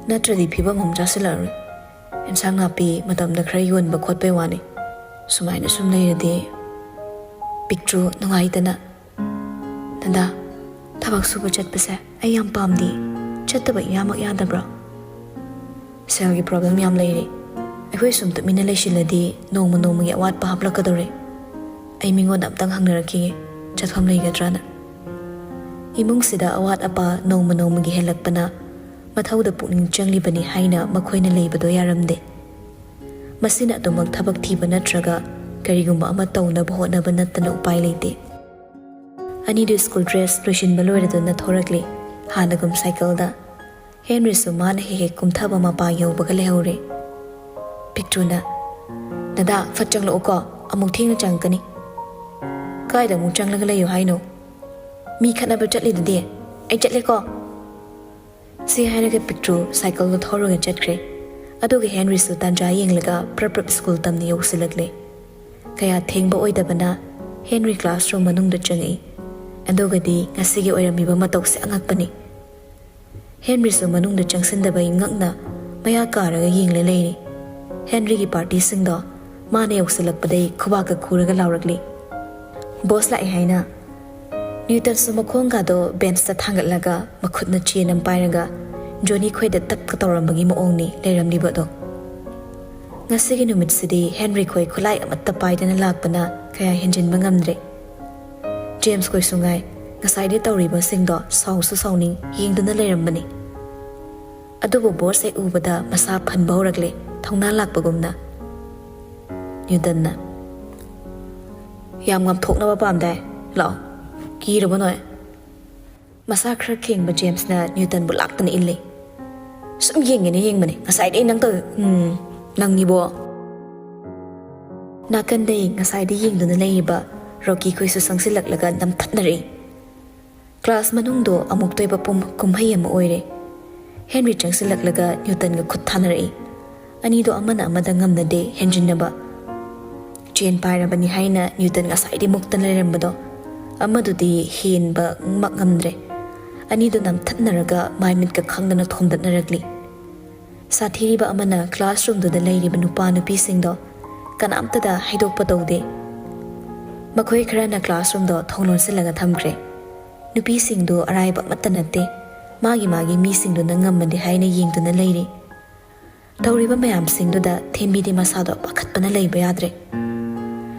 ꯅꯠꯇ꯭ꯔꯗꯤ ꯐꯤꯕꯝ ꯑꯃ ꯆꯥꯁꯤꯜꯂꯛꯑꯔꯣꯏ꯫ ꯑꯦꯟꯁꯥꯡ ꯅꯥꯄꯤ ꯃꯇꯝꯗ ꯈꯔ ꯌꯣꯟꯕ ꯈꯣꯠꯄꯩ ꯋꯥꯅꯤ꯫ ꯁꯨꯃꯥꯏꯅ ꯁꯨꯝ ꯂꯩꯔꯗꯤ꯫" ꯄꯤꯛꯇ꯭ꯔꯨ ꯅꯨꯡꯉꯥꯏꯇꯅ, "ꯗꯗꯥ, ꯊꯕꯛ ꯁꯨꯕ ꯆꯠꯄꯁꯦ ꯑꯩ ꯌꯥꯝ ꯄꯥꯝꯗꯦ꯫ ꯆꯠꯇꯕ ꯏꯌꯥꯃꯛ ꯌꯥꯗꯕ꯭ꯔꯣ?" "ꯁꯦꯜꯒꯤ ꯄ꯭ꯔꯣꯕ꯭ꯂꯦꯝ ꯌꯥꯝ ꯂꯩꯔꯦ꯫ ꯑꯩꯈꯣꯏ ꯁꯨꯝ ꯇꯨꯃꯤꯟꯅ ꯂꯩꯁꯤꯜꯂꯗꯤ ꯅꯣꯡꯃ ꯅꯣꯡꯃꯒꯤ ꯑꯋꯥꯠꯄ ꯍꯥꯞꯂꯛꯀꯗꯧꯔꯦ꯫ ꯑꯩ ꯃꯤꯉꯣꯟꯗ ꯑꯝꯇꯪ ꯍꯪꯅꯔꯛꯈꯤꯒꯦ, ꯆꯠꯐꯝ ꯂꯩꯒꯗ꯭ꯔꯥꯅ꯫" ꯏꯃꯨꯡꯁꯤꯗ ꯑꯋꯥꯠ ꯑꯄꯥ ꯅꯣꯡꯃ ꯅꯣꯡꯃꯒꯤ ꯍꯦꯜꯂꯛꯄꯅ ꯃꯊꯧꯗ ꯄꯨꯛꯅꯤꯡ ꯆꯪꯂꯤꯕꯅꯤ ꯍꯥꯏꯅ ꯃꯈꯣꯏꯅ ꯂꯩꯕꯗꯣ ꯌꯥꯔꯝꯗꯦ꯫ ꯃꯁꯤꯅ ꯑꯗꯨꯃꯛ ꯊꯕꯛ ꯊꯤꯕ ꯅꯠꯇ꯭ꯔꯒ ꯀꯔꯤꯒꯨꯝꯕ ꯑꯃ ꯇꯧꯅꯕ ꯍꯣꯠꯅꯕ ꯅꯠꯇꯅ ꯎꯄꯥꯏ ꯂꯩꯇꯦ꯫ ꯑꯅꯤꯗꯨ ꯁ꯭ꯀꯨꯜ ꯗ꯭ꯔꯦꯁ ꯂꯣꯏꯁꯤꯟꯕ ꯂꯣꯏꯔꯗꯨꯅ ꯊꯣꯔꯛꯂꯤ, ꯍꯥꯟꯅꯒꯨꯝ ꯁꯥꯏꯀꯜꯗ꯫ ꯍꯦꯟꯔꯤꯁꯨ ꯃꯥꯅ ꯍꯦꯛ ꯍꯦꯛ ꯀꯨꯝꯊꯕ ꯃꯄꯥ ꯌꯧꯕꯒ ꯂꯩꯍꯧꯔꯦ꯫ ꯄꯤꯛꯇ꯭ꯔꯨꯅ, "ꯗꯗꯥ, ꯐꯠ ꯆꯪꯂꯛꯎꯀꯣ, ꯑꯃꯨꯛ ꯊꯦꯡꯅ ꯆꯪꯉꯛꯀꯅꯤ꯫" "ꯀꯥꯏꯗ ꯑꯃꯨꯛ ꯆꯪꯂꯒ ꯂꯩꯌꯨ ꯍꯥꯏꯅꯣ? ꯃꯤ ꯈꯠꯅꯕ ꯆꯠꯂꯤꯗꯨꯗꯤ꯫ ꯑꯩ ꯆꯠꯂꯦꯀꯣ꯫" ꯁꯤ ꯍꯥꯏꯔꯒ ꯄꯤꯛꯇ꯭ꯔꯨ ꯁꯥꯏꯀꯜꯗꯣ ꯊꯧꯔꯒ ꯆꯠꯈ꯭ꯔꯦ꯫ ꯑꯗꯨꯒ ꯍꯦꯟꯔꯤꯁꯨ ꯇꯥꯟꯖꯥ ꯌꯦꯡꯂꯒ ꯄ꯭ꯔꯞ ꯄ꯭ꯔꯞ ꯁ꯭ꯀꯨꯜ ꯇꯝꯅ ꯌꯧꯁꯤꯜꯂꯛꯂꯦ꯫ ꯀꯌꯥ ꯊꯦꯡꯕ ꯑꯣꯏꯗꯕꯅ ꯍꯦꯟꯔꯤ ꯀ꯭ꯂꯥꯁꯔꯨꯝ ꯃꯅꯨꯡꯗ ꯆꯪꯉꯛꯏ꯫ ꯑꯗꯨꯒꯗꯤ ꯉꯁꯤꯒꯤ ꯑꯣꯏꯔꯝꯃꯤꯕ ꯃꯇꯧꯁꯦ ꯑꯉꯛꯄꯅꯤ꯫ ꯍꯦꯟꯔꯤꯁꯨ ꯃꯅꯨꯡꯗ ꯆꯪꯁꯤꯟꯗꯕꯩ ꯉꯛꯅ ꯃꯌꯥ ꯀꯥꯔꯒ ꯌꯦꯡꯂ ꯂꯩꯔꯤ꯫ ꯍꯦꯟꯔꯤꯒꯤ ꯄꯥꯔꯇꯤꯁꯤꯡꯗꯣ ꯃꯥꯅ ꯌꯧꯁꯤꯜꯂꯛꯄꯗꯩ ꯈꯨꯕꯥꯛꯀ ꯈꯨꯔꯒ ꯂꯥꯎꯔꯛꯂꯤ, "ꯕꯣꯁ ꯂꯥꯛꯑꯦ" ꯍꯥꯏꯅ꯫ ꯅ꯭ꯌꯨꯇꯟꯁꯨ ꯃꯈꯣꯡꯒꯗꯣ ꯕꯦꯟꯁꯇ ꯊꯥꯡꯒꯠꯂꯒ ꯃꯈꯨꯠꯅ ꯆꯦ ꯑꯃ ꯄꯥꯏꯔꯒ ꯖꯣꯅꯤ ꯈꯣꯏꯗ ꯇꯞꯀ ꯇꯧꯔꯝꯕꯒꯤ ꯃꯑꯣꯡꯅꯤ ꯂꯩꯔꯝꯂꯤꯕꯗꯣ꯫ ꯉꯁꯤꯒꯤ ꯅꯨꯃꯤꯠꯁꯤꯗꯤ ꯍꯦꯟꯔꯤ ꯈꯣꯏ ꯈꯨꯠꯂꯥꯏ ꯑꯃꯠꯇ ꯄꯥꯏꯗꯅ ꯂꯥꯛꯄꯅ ꯀꯌꯥ ꯍꯦꯟꯖꯤꯟꯕ ꯉꯝꯗ꯭ꯔꯦ꯫ ꯖꯦꯝꯁ ꯈꯣꯏꯁꯨ ꯉꯥꯏ, ꯉꯁꯥꯏꯗꯤ ꯇꯧꯔꯤꯕꯁꯤꯡꯗꯣ ꯁꯥꯎꯁꯨ ꯁꯥꯎꯅꯤꯡ ꯌꯦꯡꯗꯨꯅ ꯂꯩꯔꯝꯕꯅꯤ꯫ ꯑꯗꯨꯕꯨ ꯕꯣꯁ ꯍꯦꯛ ꯎꯕꯗ ꯃꯁꯥ ꯐꯟꯕ ꯍꯧꯔꯛꯂꯦ, ꯊꯧꯅꯥ ꯂꯥꯛꯄꯒꯨꯝꯅ꯫ ꯅ꯭ꯌꯨꯇꯟꯅ, "ꯌꯥꯝ ꯉꯝꯊꯣꯛꯅꯕ ꯄꯥꯝꯗꯥꯏ? ꯂꯥꯛꯑꯣ, ꯀꯤꯔꯕ ꯅꯣꯏ?" ꯃꯁꯥ ꯈꯔ ꯈꯦꯡꯕ ꯖꯦꯝꯁꯅ ꯅ꯭ꯌꯨꯇꯟꯕꯨ ꯂꯥꯛꯇꯅ ꯏꯜꯂꯤ꯫ "ꯁꯨꯝ ꯌꯦꯡꯒꯦꯅ ꯌꯦꯡꯕꯅꯦ, ꯉꯁꯥꯏꯗꯩ ꯅꯪ ꯇꯧ-, ꯎꯝ, ꯅꯪꯅꯤꯕꯣ꯫" ꯅꯥꯀꯟꯗꯩ ꯉꯁꯥꯏꯗꯩ ꯌꯦꯡꯗꯨꯅ ꯂꯩꯔꯤꯕ ꯔꯣꯀꯤ ꯈꯣꯏꯁꯨ ꯆꯪꯁꯤꯜꯂꯛꯂꯒ ꯅꯝꯊꯠꯅꯔꯛꯏ꯫ ꯀ꯭ꯂꯥꯁ ꯃꯅꯨꯡꯗꯣ ꯑꯃꯨꯛꯇꯣꯏꯕ ꯄꯨꯝ-, ꯀꯨꯝꯍꯩ ꯑꯃ ꯑꯣꯏꯔꯦ꯫ ꯍꯦꯟꯔꯤ ꯆꯪꯁꯤꯜꯂꯛꯂꯒ ꯅ꯭ꯌꯨꯇꯟꯒ ꯈꯨꯠ ꯊꯥꯅꯔꯛꯏ꯫ ꯑꯅꯤꯗꯣ ꯑꯃꯅ ꯑꯃꯗ ꯉꯝꯅꯗꯦ ꯍꯦꯟꯖꯤꯟꯅꯕ꯫ ꯆꯦꯟ ꯄꯥꯏꯔꯕꯅꯤ ꯍꯥꯏꯅ ꯅ꯭ꯌꯨꯇꯟ ꯉꯁꯥꯏꯗꯤ ꯃꯨꯛꯇꯅ ꯂꯩꯔꯝꯕꯗꯣ, ꯑꯃꯗꯨꯗꯤ ꯍꯦꯟꯕ ꯃꯛ ꯉꯝꯗ꯭ꯔꯦ꯫ ꯑꯅꯤꯗꯣ ꯅꯝꯊꯠꯅꯔꯒ ꯃꯥꯏ ꯃꯤꯠꯀ ꯈꯪꯗꯅ ꯊꯣꯝꯗꯠꯅꯔꯛꯂꯤ꯫ ꯁꯥꯊꯤꯔꯤꯕ ꯑꯃꯅ ꯀ꯭ꯂꯥꯁꯔꯨꯝꯗꯨꯗ ꯂꯩꯔꯤꯕ ꯅꯨꯄꯥ ꯅꯨꯄꯤꯁꯤꯡꯗꯣ ꯀꯅꯥꯝꯇꯗ ꯍꯥꯏꯗꯣꯛꯄ ꯇꯧꯗꯦ꯫ ꯃꯈꯣꯏ ꯈꯔꯅ ꯀ꯭ꯂꯥꯁꯔꯨꯝꯗꯣ ꯊꯣꯡ ꯂꯣꯟꯁꯤꯜꯂꯒ ꯊꯝꯈ꯭ꯔꯦ꯫ ꯅꯨꯄꯤꯁꯤꯡꯗꯨ ꯑꯔꯥꯏꯕ ꯑꯃꯠꯇ ꯅꯠꯇꯦ꯫ ꯃꯥꯒꯤ ꯃꯥꯒꯤ ꯃꯤꯁꯤꯡꯗꯨꯅ ꯉꯝꯃꯗꯤ ꯍꯥꯏꯅ ꯌꯦꯡꯗꯨꯅ ꯂꯩꯔꯤ꯫ ꯇꯧꯔꯤꯕ ꯃꯌꯥꯝꯁꯤꯡꯗꯨꯗ ꯊꯦꯝꯕꯤꯗꯤ ꯃꯁꯥꯗꯣ ꯄꯥꯈꯠꯄꯅ ꯂꯩꯕ ꯌꯥꯗ꯭ꯔꯦ꯫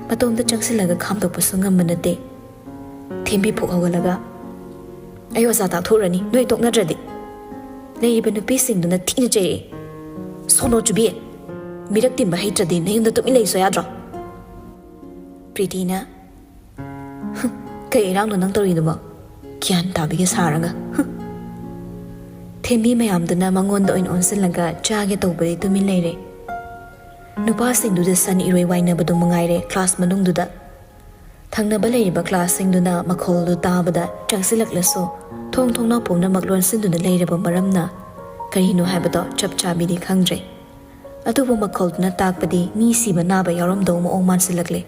ꯃꯇꯣꯝꯇ ꯆꯪꯁꯤꯜꯂꯒ ꯈꯥꯝꯗꯣꯛꯄꯁꯨ ꯉꯝꯕ ꯅꯠꯇꯦ꯫ ꯊꯦꯝꯕꯤ ꯐꯨꯛ ꯍꯧꯒꯠꯂꯒ, "ꯑꯩ ꯑꯣꯖꯥ ꯇꯥꯛꯊꯣꯛꯎꯔꯅꯤ, ꯅꯣꯏ ꯇꯣꯛꯅꯗ꯭ꯔꯗꯤ꯫" ꯂꯩꯔꯤꯕ ꯅꯨꯄꯤꯁꯤꯡꯗꯨꯅ ꯊꯤꯅ ꯆꯩꯔꯛꯏ꯫ "ꯁꯣꯅꯣ ꯆꯨꯕꯤ, ꯃꯤꯔꯛ ꯇꯤꯟꯕ ꯍꯩꯇ꯭ꯔꯗꯤ ꯅꯌꯨꯝꯗ ꯇꯨꯃꯤꯟ ꯂꯩꯁꯣ ꯌꯥꯗ꯭ꯔꯣ?" ꯄ꯭ꯔꯤꯇꯤꯅ, "ꯍꯨꯝ, ꯀꯩ ꯏꯔꯥꯡꯅꯣ ꯅꯪ ꯇꯧꯔꯤꯗꯨꯕꯣ? ꯒ꯭ꯌꯥꯟ ꯇꯥꯕꯤꯒ ꯁꯥꯔꯒ, ꯍꯨꯝ꯫" ꯊꯦꯝꯕꯤ ꯃꯌꯥꯝꯗꯨꯅ ꯃꯉꯣꯟꯗ ꯑꯣꯏꯅ ꯑꯣꯟꯁꯤꯜꯂꯒ ꯆꯥꯒꯦ ꯇꯧꯕꯗꯤ ꯇꯨꯃꯤꯟ ꯂꯩꯔꯦ꯫ ꯅꯨꯄꯥꯁꯤꯡꯗꯨꯗ ꯁꯟ ꯏꯔꯣꯏ ꯋꯥꯏꯅꯕꯗꯨ ꯃꯉꯥꯏꯔꯦ ꯀ꯭ꯂꯥꯁ ꯃꯅꯨꯡꯗꯨꯗ꯫ ꯊꯪꯅꯕ ꯂꯩꯔꯤꯕ ꯀ꯭ꯂꯥꯁꯁꯤꯡꯗꯨꯅ ꯃꯈꯣꯜꯗꯨ ꯇꯥꯕꯗ ꯆꯪꯁꯤꯜꯂꯛꯂꯁꯨ ꯊꯣꯡ ꯊꯣꯡꯅꯥꯎ ꯄꯨꯝꯅꯃꯛ ꯂꯣꯟꯁꯤꯟꯗꯨꯅ ꯂꯩꯔꯕ ꯃꯔꯝꯅ ꯀꯔꯤꯅꯣ ꯍꯥꯏꯕꯗꯣ ꯆꯞ ꯆꯥꯕꯤꯗꯤ ꯈꯪꯗ꯭ꯔꯦ꯫ ꯑꯗꯨꯕꯨ ꯃꯈꯣꯜꯗꯨꯅ ꯇꯥꯛꯄꯗꯤ ꯃꯤ ꯁꯤꯕ ꯅꯥꯕ ꯌꯥꯎꯔꯝꯗꯧ ꯃꯑꯣꯡ ꯃꯥꯟꯁꯤꯜꯂꯛꯂꯦ꯫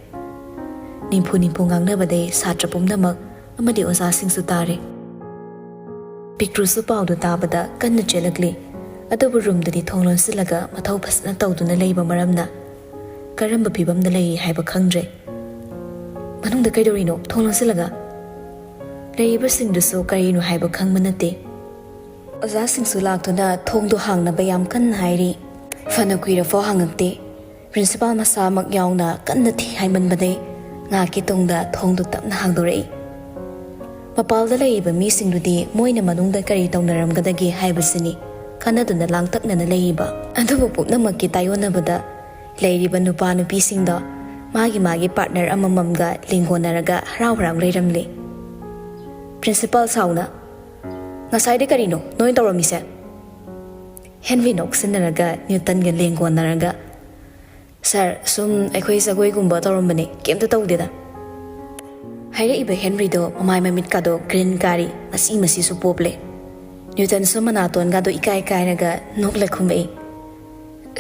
ꯅꯤꯝꯐꯨ ꯅꯤꯝꯐꯨ ꯉꯥꯡꯅꯕꯗꯩ ꯁꯥꯇ꯭ꯔ ꯄꯨꯝꯅꯃꯛ ꯑꯃꯗꯤ ꯑꯣꯖꯥꯁꯤꯡꯁꯨ ꯇꯥꯔꯦ꯫ ꯄꯤꯛꯇ꯭ꯔꯨꯁꯨ ꯄꯥꯎꯗꯨ ꯇꯥꯕꯗ ꯀꯟꯅ ꯆꯦꯜꯂꯛꯂꯤ꯫ ꯑꯗꯨꯕꯨ ꯔꯨꯝꯗꯗꯤ ꯊꯣꯡ ꯂꯣꯟꯁꯤꯜꯂꯒ ꯃꯊꯧ ꯐꯖꯅ ꯇꯧꯗꯨꯅ ꯂꯩꯕ ꯃꯔꯝꯅ ꯀꯔꯝꯕ ꯐꯤꯕꯝꯗ ꯂꯩꯔꯤ ꯍꯥꯏꯕ ꯈꯪꯗ꯭ꯔꯦ꯫ "ꯃꯅꯨꯡꯗ ꯀꯩꯗꯧꯔꯤꯅꯣ? ꯊꯣꯡ ꯂꯣꯟꯁꯤꯜꯂꯒ?" ꯂꯩꯔꯤꯕꯁꯤꯡꯗꯨꯁꯨ ꯀꯔꯤꯅꯣ ꯍꯥꯏꯕ ꯈꯪꯕ ꯅꯠꯇꯦ꯫ ꯑꯣꯖꯥꯁꯤꯡꯁꯨ ꯂꯥꯛꯇꯨꯅ ꯊꯣꯡꯗꯣ ꯍꯥꯡꯅꯕ ꯌꯥꯝ ꯀꯟꯅ ꯍꯥꯏꯔꯤ꯫ ꯐꯅ ꯀꯨꯏꯔꯐꯥꯎ ꯍꯥꯡꯉꯛꯇꯦ꯫ ꯄ꯭ꯔꯤꯟꯁꯤꯄꯥꯜ ꯃꯁꯥꯃꯛ ꯌꯥꯎꯅ ꯀꯟꯅ ꯊꯤ ꯍꯥꯏꯃꯟꯕꯗꯩ ꯉꯥꯏꯍꯥꯛꯀꯤ ꯇꯨꯡꯗ ꯊꯣꯡꯗꯨ ꯇꯞꯅ ꯍꯥꯡꯗꯣꯔꯛꯏ꯫ ꯃꯄꯥꯜꯗ ꯂꯩꯔꯤꯕ ꯃꯤꯁꯤꯡꯗꯨꯗꯤ ꯃꯣꯏꯅ ꯃꯅꯨꯡꯗ ꯀꯔꯤ ꯇꯧꯅꯔꯝꯒꯗꯒꯦ ꯍꯥꯏꯕꯁꯤꯅꯤ ꯈꯟꯅꯗꯨꯅ ꯂꯥꯡꯇꯛꯅꯅ ꯂꯩꯔꯤꯕ꯫ ꯑꯗꯨꯕꯨ ꯄꯨꯝꯅꯃꯛꯀꯤ ꯇꯥꯏꯑꯣꯟꯅꯕꯗ ꯂꯩꯔꯤꯕ ꯅꯨꯄꯥ ꯅꯨꯄꯤꯁꯤꯡꯗꯣ ꯃꯥꯒꯤ ꯃꯥꯒꯤ ꯄꯥꯔꯠꯅꯔ ꯑꯃꯃꯝꯒ ꯂꯦꯡꯒꯣꯟꯅꯔꯒ ꯍꯔꯥꯎ ꯍꯔꯥꯎ ꯂꯩꯔꯝꯂꯤ꯫ ꯄ꯭ꯔꯤꯟꯁꯤꯄꯥꯜ ꯁꯥꯎꯅ, "ꯉꯁꯥꯏꯗꯤ ꯀꯔꯤꯅꯣ ꯅꯣꯏ ꯇꯧꯔꯝꯃꯤꯁꯦ?" ꯍꯦꯟꯔꯤ ꯅꯣꯛꯁꯤꯟꯅꯔꯒ ꯅ꯭ꯌꯨꯇꯟꯒ ꯂꯦꯡꯒꯣꯟꯅꯔꯒ, "ꯁꯥꯔ, ꯁꯨꯝ ꯑꯩꯈꯣꯏ ꯖꯒꯣꯏꯒꯨꯝꯕ ꯇꯧꯔꯝꯕꯅꯦ, ꯀꯩꯝꯇ ꯇꯧꯗꯦꯗ"꯫ ꯍꯥꯏꯔꯛꯏꯕ ꯍꯦꯟꯔꯤꯗꯣ ꯃꯃꯥꯏ ꯃꯃꯤꯠꯀꯥꯗꯣ ꯒ꯭ꯔꯤꯟ ꯀꯥꯔꯤ, ꯃꯁꯤ ꯃꯁꯤꯁꯨ ꯄꯣꯞꯂꯦ꯫ ꯅ꯭ꯌꯨꯇꯟꯁꯨ ꯃꯅꯥꯇꯣꯟꯒꯥꯗꯣ ꯏꯀꯥꯏ ꯀꯥꯏꯔꯒ ꯅꯣꯛꯂ ꯈꯨꯝꯃꯛꯏ,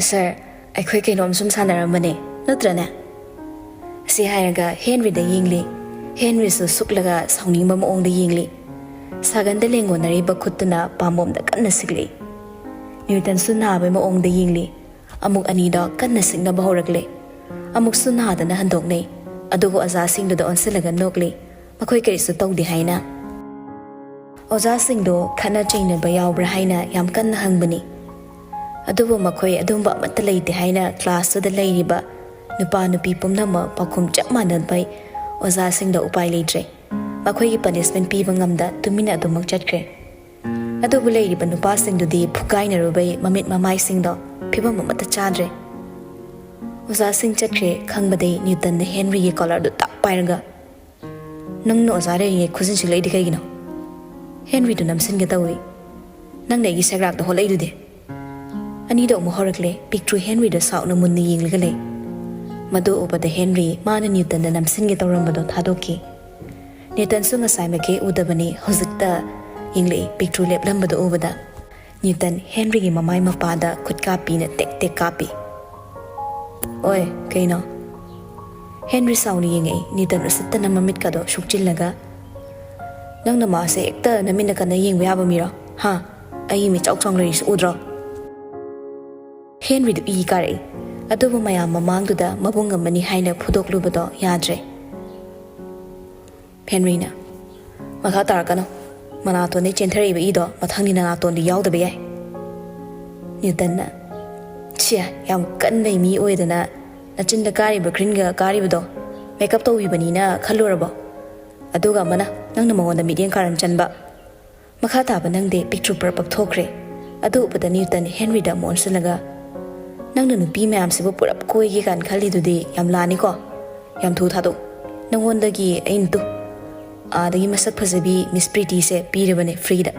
"ꯁꯥꯔ, ꯑꯩꯈꯣꯏ ꯀꯩꯅꯣꯝ ꯁꯨꯝ ꯁꯥꯟꯅꯔꯝꯕꯅꯦ, ꯅꯠꯇ꯭ꯔꯅꯦ?" ꯁꯤ ꯍꯥꯏꯔꯒ ꯍꯦꯟꯔꯤꯗ ꯌꯦꯡꯂꯤ꯫ ꯍꯦꯟꯔꯤꯁꯨ ꯁꯨꯛꯂꯒ ꯁꯥꯎꯅꯤꯡꯕ ꯃꯑꯣꯡꯗ ꯌꯦꯡꯂꯤ꯫ ꯁꯥꯒꯟꯗ ꯂꯦꯡꯒꯣꯟꯅꯔꯤꯕ ꯈꯨꯠꯇꯨꯅ ꯄꯥꯝꯕꯣꯝꯗ ꯀꯟꯅ ꯁꯤꯛꯂꯤ꯫ ꯅ꯭ꯌꯨꯇꯟꯁꯨ ꯅꯥꯕꯩ ꯃꯑꯣꯡꯗ ꯌꯦꯡꯂꯤ꯫ ꯑꯃꯨꯛ ꯑꯅꯤꯗꯣ ꯀꯟꯅ ꯁꯤꯛꯅꯕ ꯍꯧꯔꯛꯂꯦ꯫ ꯑꯃꯨꯛꯁꯨ ꯅꯥꯗꯅ ꯍꯟꯗꯣꯛꯅꯩ꯫ ꯑꯗꯨꯕꯨ ꯑꯣꯖꯥꯁꯤꯡꯗꯨꯗ ꯑꯣꯟꯁꯤꯜꯂꯒ ꯅꯣꯛꯂꯤ꯫ ꯃꯈꯣꯏ ꯀꯔꯤꯁꯨ ꯇꯧꯗꯦ ꯍꯥꯏꯅ꯫ ꯑꯣꯖꯥꯁꯤꯡꯗꯣ ꯈꯠꯅ ꯆꯩꯅꯕ ꯌꯥꯎꯕ꯭ꯔꯥ ꯍꯥꯏꯅ ꯌꯥꯝ ꯀꯟꯅ ꯍꯪꯕꯅꯤ꯫ ꯑꯗꯨꯕꯨ ꯃꯈꯣꯏ ꯑꯗꯨꯝꯕ ꯑꯃꯠꯇ ꯂꯩꯇꯦ ꯍꯥꯏꯅ ꯀ꯭ꯂꯥꯁꯇꯨꯗ ꯂꯩꯔꯤꯕ ꯅꯨꯄꯥ ꯅꯨꯄꯤ ꯄꯨꯝꯅꯃꯛ ꯄꯥꯎꯈꯨꯝ ꯆꯞ ꯃꯥꯟꯅꯕꯩ ꯑꯣꯖꯥꯁꯤꯡꯗ ꯎꯄꯥꯏ ꯂꯩꯇ꯭ꯔꯦ꯫ ꯃꯈꯣꯏꯒꯤ ꯄꯅꯤꯁꯃꯦꯟ ꯄꯤꯕ ꯉꯝꯗ ꯇꯨꯃꯤꯟꯅ ꯑꯗꯨꯃꯛ ꯆꯠꯈ꯭ꯔꯦ꯫ ꯑꯗꯨꯕꯨ ꯂꯩꯔꯤꯕ ꯅꯨꯄꯥꯁꯤꯡꯗꯨꯗꯤ ꯐꯨꯒꯥꯏꯅꯔꯨꯕꯩ ꯃꯃꯤꯠ ꯃꯃꯥꯏꯁꯤꯡꯗꯣ ꯐꯤꯕꯝ ꯑꯃꯠꯇ ꯆꯥꯗ꯭ꯔꯦ꯫ ꯑꯣꯖꯥꯁꯤꯡ ꯆꯠꯈ꯭ꯔꯦ ꯈꯪꯕꯗꯩ ꯅ꯭ꯌꯨꯇꯟꯅ ꯍꯦꯟꯔꯤꯒꯤ ꯀꯣꯂꯔꯗꯨ ꯇꯛ ꯄꯥꯏꯔꯒ, "ꯅꯪꯅ ꯑꯣꯖꯥ ꯂꯩꯔꯤꯉꯩ ꯈꯨꯖꯤꯟ ꯁꯤꯜꯂꯛꯏꯗꯤ ꯀꯩꯒꯤꯅꯣ?" ꯍꯦꯟꯔꯤꯗꯨ ꯅꯝꯁꯤꯟꯒꯦ ꯇꯧꯏ꯫ "ꯅꯪꯅ ꯑꯩꯒꯤ ꯁꯦꯒ꯭ꯔꯥꯛꯇ ꯍꯣꯠꯂꯛꯏꯗꯨꯗꯤ?" ꯑꯅꯤꯗꯣ ꯑꯃꯨꯛ ꯍꯧꯔꯛꯂꯦ꯫ ꯄꯤꯛꯇ꯭ꯔꯨ ꯍꯦꯟꯔꯤꯗ ꯁꯥꯎꯅ ꯃꯨꯟꯅ ꯌꯦꯡꯂꯒ ꯂꯩ꯫ ꯃꯗꯨ ꯎꯕꯗ ꯍꯦꯟꯔꯤ ꯃꯥꯅ ꯅ꯭ꯌꯨꯇꯟꯗ ꯅꯝꯁꯤꯟꯒꯦ ꯇꯧꯔꯝꯕꯗꯣ ꯊꯥꯗꯣꯛꯈꯤ꯫ ꯅ꯭ꯌꯨꯇꯟꯁꯨ ꯉꯁꯥꯏ ꯃꯥꯏꯀꯩ ꯎꯗꯕꯅꯤ, ꯍꯧꯖꯤꯛꯇ ꯌꯦꯡꯂꯛꯏ ꯄꯤꯛꯇ꯭ꯔꯨ ꯂꯦꯞꯂꯝꯕꯗꯨ ꯎꯕꯗ꯫ ꯅ꯭ꯌꯨꯇꯟ ꯍꯦꯟꯔꯤꯒꯤ ꯃꯃꯥꯏ ꯃꯄꯥꯗ ꯈꯨꯠ ꯀꯥꯞꯄꯤꯅ ꯇꯦꯛ ꯇꯦꯛ ꯀꯥꯞꯄꯤ꯫ "ꯑꯣꯏ, ꯀꯩꯅꯣ?" ꯍꯦꯟꯔꯤ ꯁꯥꯎꯅ ꯌꯦꯡꯉꯛꯏ꯫ ꯅ꯭ꯌꯨꯇꯟ ꯎꯁꯤꯠꯇꯅ ꯃꯃꯤꯠꯀꯗꯣ ꯁꯨꯛꯆꯤꯜꯂꯒ, "ꯅꯪꯅ ꯃꯥꯁꯦ ꯍꯦꯛꯇ ꯅꯃꯤꯠꯅ ꯀꯟꯅ ꯌꯦꯡꯕ ꯌꯥꯕ ꯃꯤꯔꯣ? ꯍꯥ? ꯑꯩ ꯃꯤꯆꯥꯎ ꯆꯥꯎꯅ ꯂꯩꯔꯤꯁꯤ ꯎꯗ꯭ꯔꯣ?" ꯍꯦꯟꯔꯤꯗꯨ ꯏ ꯀꯥꯔꯛꯏ꯫ ꯑꯗꯨꯕꯨ ꯃꯌꯥꯝ ꯃꯃꯥꯡꯗꯨꯗ ꯃꯕꯨꯡ ꯑꯃꯅꯤ ꯍꯥꯏꯅ ꯐꯨꯗꯣꯛꯂꯨꯕꯗꯣ ꯌꯥꯗ꯭ꯔꯦ꯫ ꯍꯦꯟꯔꯤꯅ, "ꯃꯈꯥ ꯇꯥꯔꯛꯀꯅꯨ, ꯃꯅꯥꯇꯣꯟꯗꯩ ꯆꯦꯟꯊꯔꯛꯏꯕ ꯏꯗꯣ ꯃꯊꯪꯗꯤ ꯅꯅꯥꯇꯣꯟꯗꯤ ꯌꯥꯎꯗꯕ ꯌꯥꯏ꯫" ꯅ꯭ꯌꯨꯇꯟꯅ, "ꯁꯤꯌꯥ, ꯌꯥꯝ ꯀꯟꯕꯩ ꯃꯤ ꯑꯣꯏꯗꯅ ꯅꯆꯤꯟꯗ ꯀꯥꯔꯤꯕ ꯒ꯭ꯔꯤꯟꯒ ꯀꯥꯔꯤꯕꯗꯣ ꯃꯦꯀꯞ ꯇꯧꯕꯤꯕꯅꯤꯅ ꯈꯜꯂꯨꯔꯕꯣ? ꯑꯗꯨꯒ ꯑꯃꯅ ꯅꯪꯅ ꯃꯉꯣꯟꯗ ꯃꯤꯠꯌꯦꯡ ꯀꯥꯔꯟ ꯆꯟꯕ꯫" ꯃꯈꯥ ꯇꯥꯕ ꯅꯪꯗꯦ ꯄꯤꯛꯇ꯭ꯔꯨ ꯄꯔꯞ ꯄꯛꯊꯣꯛꯈ꯭ꯔꯦ꯫ ꯑꯗꯨ ꯎꯕꯗ ꯅ꯭ꯌꯨꯇꯟ ꯍꯦꯟꯔꯤꯗ ꯑꯃꯨꯛ ꯑꯣꯟꯁꯤꯜꯂꯒ, "ꯅꯪꯅ ꯅꯨꯄꯤ ꯃꯌꯥꯝꯁꯤꯕꯨ ꯄꯨꯔꯞ ꯀꯣꯏꯒꯦ ꯀꯥꯏꯅ ꯈꯜꯂꯤꯗꯨꯗꯤ ꯌꯥꯝ ꯂꯥꯅꯤꯀꯣ? ꯌꯥꯝ ꯊꯨ ꯊꯥꯗꯣꯛ꯫ ꯅꯪꯉꯣꯟꯗꯒꯤ ꯑꯩꯅ ꯇꯨ ꯑꯥꯗꯒꯤ ꯃꯁꯛ ꯐꯖꯕꯤ ꯃꯤꯁ ꯄ꯭ꯔꯤꯇꯤꯁꯦ ꯄꯤꯔꯕꯅꯦ ꯐ꯭ꯔꯤꯗ꯫"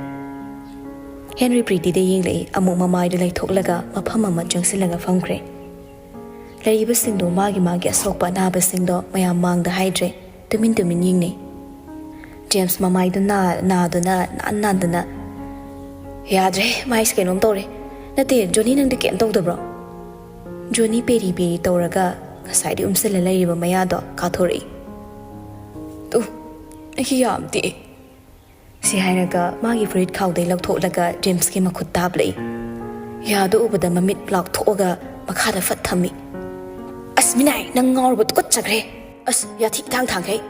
ꯍꯦꯟꯔꯤ ꯄ꯭ꯔꯤꯇꯤꯗ ꯌꯦꯡꯂꯛꯏ, ꯑꯃꯨꯛ ꯃꯃꯥꯏꯗ ꯂꯩꯊꯣꯛꯂꯒ ꯃꯐꯝ ꯑꯃ ꯆꯪꯁꯤꯜꯂꯒ ꯐꯝꯈ꯭ꯔꯦ꯫ ꯂꯩꯔꯤꯕꯁꯤꯡꯗꯣ ꯃꯥꯒꯤ ꯃꯥꯒꯤ ꯑꯁꯣꯛꯄ ꯑꯅꯥꯕꯁꯤꯡꯗꯣ ꯃꯌꯥꯝ ꯃꯥꯡꯗ ꯍꯥꯏꯗ꯭ꯔꯦ, ꯇꯨꯃꯤꯟ ꯇꯨꯃꯤꯟ ꯌꯦꯡꯅꯩ꯫ ꯖꯦꯝꯁ ꯃꯃꯥꯏꯗꯨ ꯅꯥ-, ꯅꯥꯗꯨꯅ ꯅꯥꯟ ꯅꯥꯟꯗꯅ, "ꯌꯥꯗ꯭ꯔꯦ, ꯃꯥꯏꯁꯦ ꯀꯩꯅꯣꯝ ꯇꯧꯔꯦ꯫ ꯅꯠꯇꯦ, ꯖꯣꯅꯤ, ꯅꯪꯗꯤ ꯀꯩꯝ ꯇꯧꯗꯕ꯭ꯔꯣ?" ꯖꯣꯅꯤ ꯄꯦꯔꯤ ꯄꯦꯔꯤ ꯇꯧꯔꯒ ꯉꯁꯥꯏꯗꯤ ꯎꯝꯁꯤꯜꯂ ꯂꯩꯔꯤꯕ ꯃꯌꯥꯗꯣ ꯀꯥꯊꯣꯔꯛꯏ꯫ "ꯇꯨ, ꯑꯩꯒꯤ ꯌꯥꯝꯗꯤ꯫" ꯁꯤ ꯍꯥꯏꯔꯒ ꯃꯥꯒꯤ ꯐꯨꯔꯤꯠ ꯈꯥꯎꯗꯩ ꯂꯧꯊꯣꯛꯂꯒ ꯖꯦꯝꯁꯀꯤ ꯃꯈꯨꯠꯇ ꯍꯥꯞꯂꯛꯏ꯫ ꯌꯥꯗꯣ ꯎꯕꯗ ꯃꯃꯤꯠ ꯂꯥꯎꯊꯣꯛꯑꯒ ꯃꯈꯥꯗ ꯐꯠ ꯊꯝꯃꯤ꯫ "ꯑꯁ ꯃꯤꯅꯥꯏ, ꯅꯪ ꯉꯥꯎꯔꯕ? ꯇꯨꯀꯠꯆꯈ꯭ꯔꯦ꯫ ꯑꯁ, ꯌꯥꯊꯤ ꯏꯊꯥꯡ ꯊꯥꯡꯈꯩ!"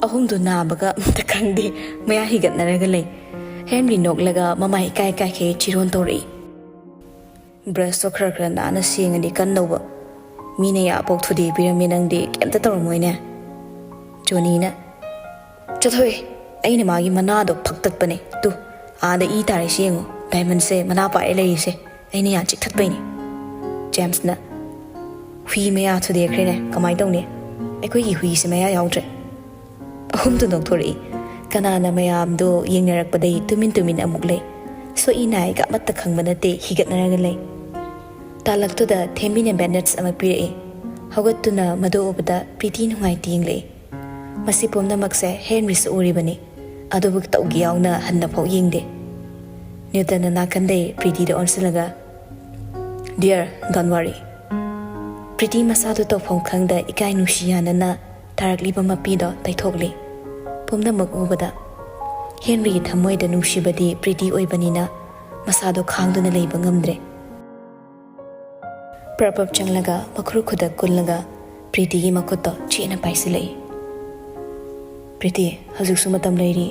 ꯑꯍꯨꯝꯗꯨ ꯅꯥꯕꯒ ꯑꯝꯇ ꯈꯪꯗꯦ, ꯃꯌꯥ ꯍꯤꯒꯠꯅꯔꯒ ꯂꯩ꯫ ꯍꯦꯟꯔꯤ ꯅꯣꯛꯂꯒ ꯃꯃꯥꯏ ꯏꯀꯥꯏ ꯀꯥꯏꯈꯩ ꯆꯤꯔꯣꯟ ꯇꯧꯔꯛꯏ꯫ "ꯕ꯭ꯔꯁꯇꯣ ꯈꯔ ꯈꯔ ꯅꯥꯟꯅ ꯁꯦꯡꯉꯗꯤ ꯀꯟꯗꯧꯕ꯫ ꯃꯤꯅ ꯌꯥꯄꯣꯛ ꯊꯨꯗꯦꯛꯄꯤꯔꯝꯃꯦ, ꯅꯪꯗꯤ ꯀꯩꯝꯇ ꯇꯧꯔꯝꯃꯣꯏꯅꯦ꯫" ꯖꯣꯅꯤꯅ, "ꯆꯠꯊꯣꯛꯑꯦ, ꯑꯩꯅ ꯃꯥꯒꯤ ꯃꯅꯥꯗꯣ ꯐꯛꯇꯠꯄꯅꯦ꯫ ꯇꯨ, ꯑꯥꯗ ꯏ ꯇꯥꯔꯤꯁꯤ ꯌꯦꯡꯉꯨ, ꯗꯥꯏꯃꯟꯁꯦ ꯃꯅꯥ ꯄꯥꯏꯔ ꯂꯩꯔꯤꯁꯦ ꯑꯩꯅ ꯌꯥ ꯆꯤꯛꯊꯠꯄꯩꯅꯦ꯫" ꯖꯦꯝꯁꯅ, "ꯍꯨꯏ ꯃꯌꯥ ꯊꯨꯗꯦꯛꯈ꯭ꯔꯦꯅꯦ, ꯀꯃꯥꯏꯅ ꯇꯧꯅꯤ? ꯑꯩꯈꯣꯏꯒꯤ ꯍꯨꯏꯁꯦ ꯃꯌꯥ ꯌꯥꯎꯗ꯭ꯔꯦ꯫" ꯑꯍꯨꯝꯗꯨ ꯅꯣꯛꯊꯣꯔꯛꯏ꯫ ꯀꯅꯥꯅ ꯃꯌꯥꯝꯗꯣ ꯌꯦꯡꯅꯔꯛꯄꯗꯩ ꯇꯨꯃꯤꯟ ꯇꯨꯃꯤꯟ ꯑꯃꯨꯛ ꯂꯩ꯫ ꯁꯣꯛꯏ ꯅꯥꯏꯒ ꯑꯃꯠꯇ ꯈꯪꯕ ꯅꯠꯇꯦ, ꯍꯤꯒꯠꯅꯔꯒ ꯂꯩ꯫ ꯇꯥꯂꯛꯇꯨꯗ ꯊꯦꯝꯕꯤꯅ ꯕꯦꯟꯗꯦꯖ ꯑꯃ ꯄꯤꯔꯛꯏ꯫ ꯍꯧꯒꯠꯇꯨꯅ ꯃꯗꯨ ꯎꯕꯗ ꯄ꯭ꯔꯤꯇꯤ ꯅꯨꯡꯉꯥꯏꯇꯦ ꯌꯦꯡꯂꯛꯏ꯫ ꯃꯁꯤ ꯄꯨꯝꯅꯃꯛꯁꯦ ꯍꯦꯟꯔꯤꯁꯨ ꯎꯔꯤꯕꯅꯤ꯫ ꯑꯗꯨꯕꯨ ꯇꯧꯒꯦ ꯌꯥꯎꯅ ꯍꯟꯅꯐꯥꯎ ꯌꯦꯡꯗꯦ꯫ ꯅ꯭ꯌꯨꯇꯟꯅ ꯅꯥꯀꯟꯗꯩ ꯄ꯭ꯔꯤꯇꯤꯗ ꯑꯣꯟꯁꯤꯜꯂꯒ, "Dear, don't worry." ꯄ꯭ꯔꯤꯇꯤ ꯃꯁꯥꯗꯨ ꯇꯧꯐꯝ ꯈꯪꯗ ꯏꯀꯥꯏ ꯅꯨꯡꯁꯤ ꯌꯥꯅꯅ ꯇꯥꯔꯛꯂꯤꯕ ꯃꯄꯤꯗꯣ ꯇꯩꯊꯣꯛꯂꯤ꯫ ꯄꯨꯝꯅꯃꯛ ꯎꯕꯗ ꯍꯦꯟꯔꯤꯒꯤ ꯊꯃꯣꯏꯗ ꯅꯨꯡꯁꯤꯕꯗꯤ ꯄ꯭ꯔꯤꯇꯤ ꯑꯣꯏꯕꯅꯤꯅ ꯃꯁꯥꯗꯣ ꯈꯥꯡꯗꯨꯅ ꯂꯩꯕ ꯉꯝꯗ꯭ꯔꯦ꯫ ꯄ꯭ꯔꯞ ꯄ꯭ꯔꯞ ꯆꯪꯂꯒ ꯃꯈꯨꯔ ꯈꯨꯗꯛ ꯀꯨꯜꯂꯒ ꯄ꯭ꯔꯤꯇꯤꯒꯤ ꯃꯈꯨꯠꯇꯣ ꯆꯦꯠꯅ ꯄꯥꯏꯁꯤꯜꯂꯛꯏ꯫ "ꯄ꯭ꯔꯤꯇꯤ, ꯍꯧꯖꯤꯛꯁꯨ ꯃꯇꯝ ꯂꯩꯔꯤ꯫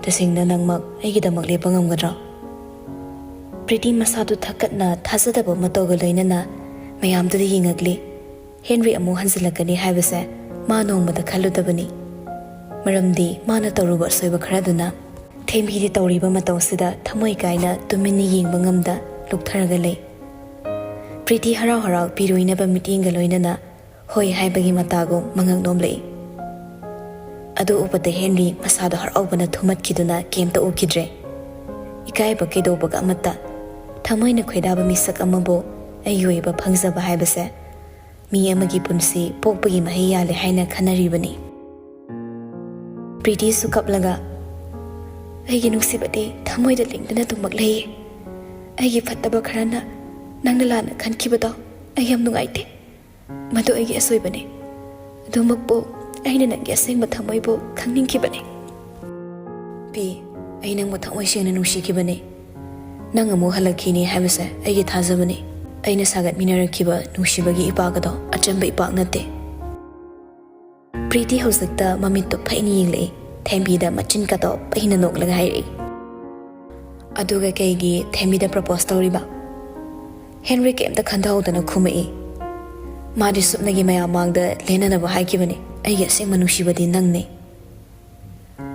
ꯇꯁꯦꯡꯅ ꯅꯪꯃꯛ ꯑꯩꯒꯤꯗꯃꯛ ꯂꯦꯞꯄ ꯉꯝꯒꯗ꯭ꯔꯣ?" ꯄ꯭ꯔꯤꯇꯤ ꯃꯁꯥꯗꯨ ꯊꯛꯀꯠꯅ ꯊꯥꯖꯗꯕ ꯃꯇꯧꯒ ꯂꯣꯏꯅꯅ ꯃꯌꯥꯝꯗꯨꯗ ꯌꯦꯡꯉꯛꯂꯤ꯫ ꯍꯦꯟꯔꯤ ꯑꯃꯨꯛ ꯍꯟꯖꯤꯜꯂꯛꯀꯅꯤ ꯍꯥꯏꯕꯁꯦ ꯃꯥ ꯅꯣꯡꯃꯗ ꯈꯜꯂꯨꯗꯕꯅꯤ꯫ ꯃꯔꯝꯗꯤ ꯃꯥꯅ ꯇꯧꯔꯨꯕ ꯑꯁꯣꯏꯕ ꯈꯔꯗꯨꯅ ꯊꯦꯝꯕꯤꯗꯤ ꯇꯧꯔꯤꯕ ꯃꯇꯧꯁꯤꯗ ꯊꯃꯣꯏ ꯀꯥꯏꯅ ꯇꯨꯃꯤꯟꯅ ꯌꯦꯡꯕ ꯉꯝꯗ ꯂꯨꯞꯊꯔꯒ ꯂꯩ꯫ ꯄ꯭ꯔꯤꯇꯤ ꯍꯔꯥꯎ ꯍꯔꯥꯎ ꯄꯤꯔꯣꯏꯅꯕ ꯃꯤꯠꯌꯦꯡꯒ ꯂꯣꯏꯅꯅ ꯍꯣꯏ ꯍꯥꯏꯕꯒꯤ ꯃꯇꯥꯒꯨꯝ ꯃꯉꯛ ꯅꯣꯝꯂꯛꯏ꯫ ꯑꯗꯨ ꯎꯕꯗ ꯍꯦꯟꯔꯤ ꯃꯁꯥꯗꯣ ꯍꯔꯥꯎꯕꯅ ꯊꯨꯝꯍꯠꯈꯤꯗꯨꯅ ꯀꯩꯝꯇ ꯎꯈꯤꯗ꯭ꯔꯦ꯫ ꯏꯀꯥꯏꯕ ꯀꯩꯗꯧꯕꯒ ꯑꯃꯠꯇ꯫ ꯊꯃꯣꯏꯅ ꯈꯣꯏꯗꯥꯕ ꯃꯤꯁꯛ ꯑꯃꯕꯨ ꯑꯩꯒꯤ ꯑꯣꯏꯕ ꯐꯪꯖꯕ ꯍꯥꯏꯕꯁꯦ ꯃꯤ ꯑꯃꯒꯤ ꯄꯨꯟꯁꯤ ꯄꯣꯛꯄꯒꯤ ꯃꯍꯩ ꯌꯥꯜꯂꯦ ꯍꯥꯏꯅ ꯈꯟꯅꯔꯤꯕꯅꯤ꯫ ꯄ꯭ꯔꯤꯇꯤꯁꯨ ꯀꯞꯂꯒ, "ꯑꯩꯒꯤ ꯅꯨꯡꯁꯤꯕꯗꯤ ꯊꯃꯣꯏꯗ ꯂꯤꯡꯗꯨꯅ ꯑꯗꯨꯃꯛ ꯂꯩꯌꯦ꯫ ꯑꯩꯒꯤ ꯐꯠꯇꯕ ꯈꯔꯅ ꯅꯪꯅ ꯂꯥꯟꯅ ꯈꯟꯈꯤꯕꯗꯣ ꯑꯩ ꯌꯥꯝ ꯅꯨꯡꯉꯥꯏꯇꯦ꯫ ꯃꯗꯨ ꯑꯩꯒꯤ ꯑꯁꯣꯏꯕꯅꯤ꯫ ꯑꯗꯨꯃꯛꯄꯨ ꯑꯩꯅ ꯅꯪꯒꯤ ꯑꯁꯦꯡꯕ ꯊꯃꯣꯏꯕꯨ ꯈꯪꯅꯤꯡꯈꯤꯕꯅꯤ꯫ ꯄꯤ, ꯑꯩ ꯅꯪꯕꯨ ꯊꯃꯣꯏ ꯁꯦꯡꯅ ꯅꯨꯡꯁꯤꯈꯤꯕꯅꯤ꯫ ꯅꯪ ꯑꯃꯨꯛ ꯍꯜꯂꯛꯈꯤꯅꯤ ꯍꯥꯏꯕꯁꯦ ꯑꯩꯒꯤ ꯊꯥꯖꯕꯅꯤ꯫ ꯑꯩꯅ ꯁꯥꯒꯠꯃꯤꯟꯅꯔꯛꯈꯤꯕ ꯅꯨꯡꯁꯤꯕꯒꯤ ꯏꯄꯥꯛ ꯑꯗꯣ ꯑꯆꯝꯕ ꯏꯄꯥꯛ ꯅꯠꯇꯦ꯫" ꯄ꯭ꯔꯤꯇꯤ ꯍꯧꯖꯤꯛꯇ ꯃꯃꯤꯠꯇꯣ ꯐꯩꯅ ꯌꯦꯡꯂꯛꯏ꯫ ꯊꯦꯝꯕꯤꯗ ꯃꯆꯤꯟ ꯀꯥꯗꯣ ꯐꯩꯅ ꯅꯣꯛꯂꯒ ꯍꯥꯏꯔꯛꯏ꯫ "ꯑꯗꯨꯒ ꯀꯩꯒꯤ ꯊꯦꯝꯕꯤꯗ ꯄ꯭ꯔꯄꯣꯁ ꯇꯧꯔꯤꯕ?" ꯍꯦꯟꯔꯤ ꯀꯩꯝꯇ ꯈꯟꯊꯍꯧꯗꯅ ꯈꯨꯝꯃꯛꯏ꯫ "ꯃꯥꯗꯤ ꯁꯨꯞꯅꯒꯤ ꯃꯌꯥꯝ ꯃꯥꯡꯗ ꯂꯦꯟꯅꯅꯕ ꯍꯥꯏꯈꯤꯕꯅꯤ꯫ ꯑꯩꯒꯤ ꯑꯁꯦꯡꯕ ꯅꯨꯡꯁꯤꯕꯗꯤ ꯅꯪꯅꯤ꯫"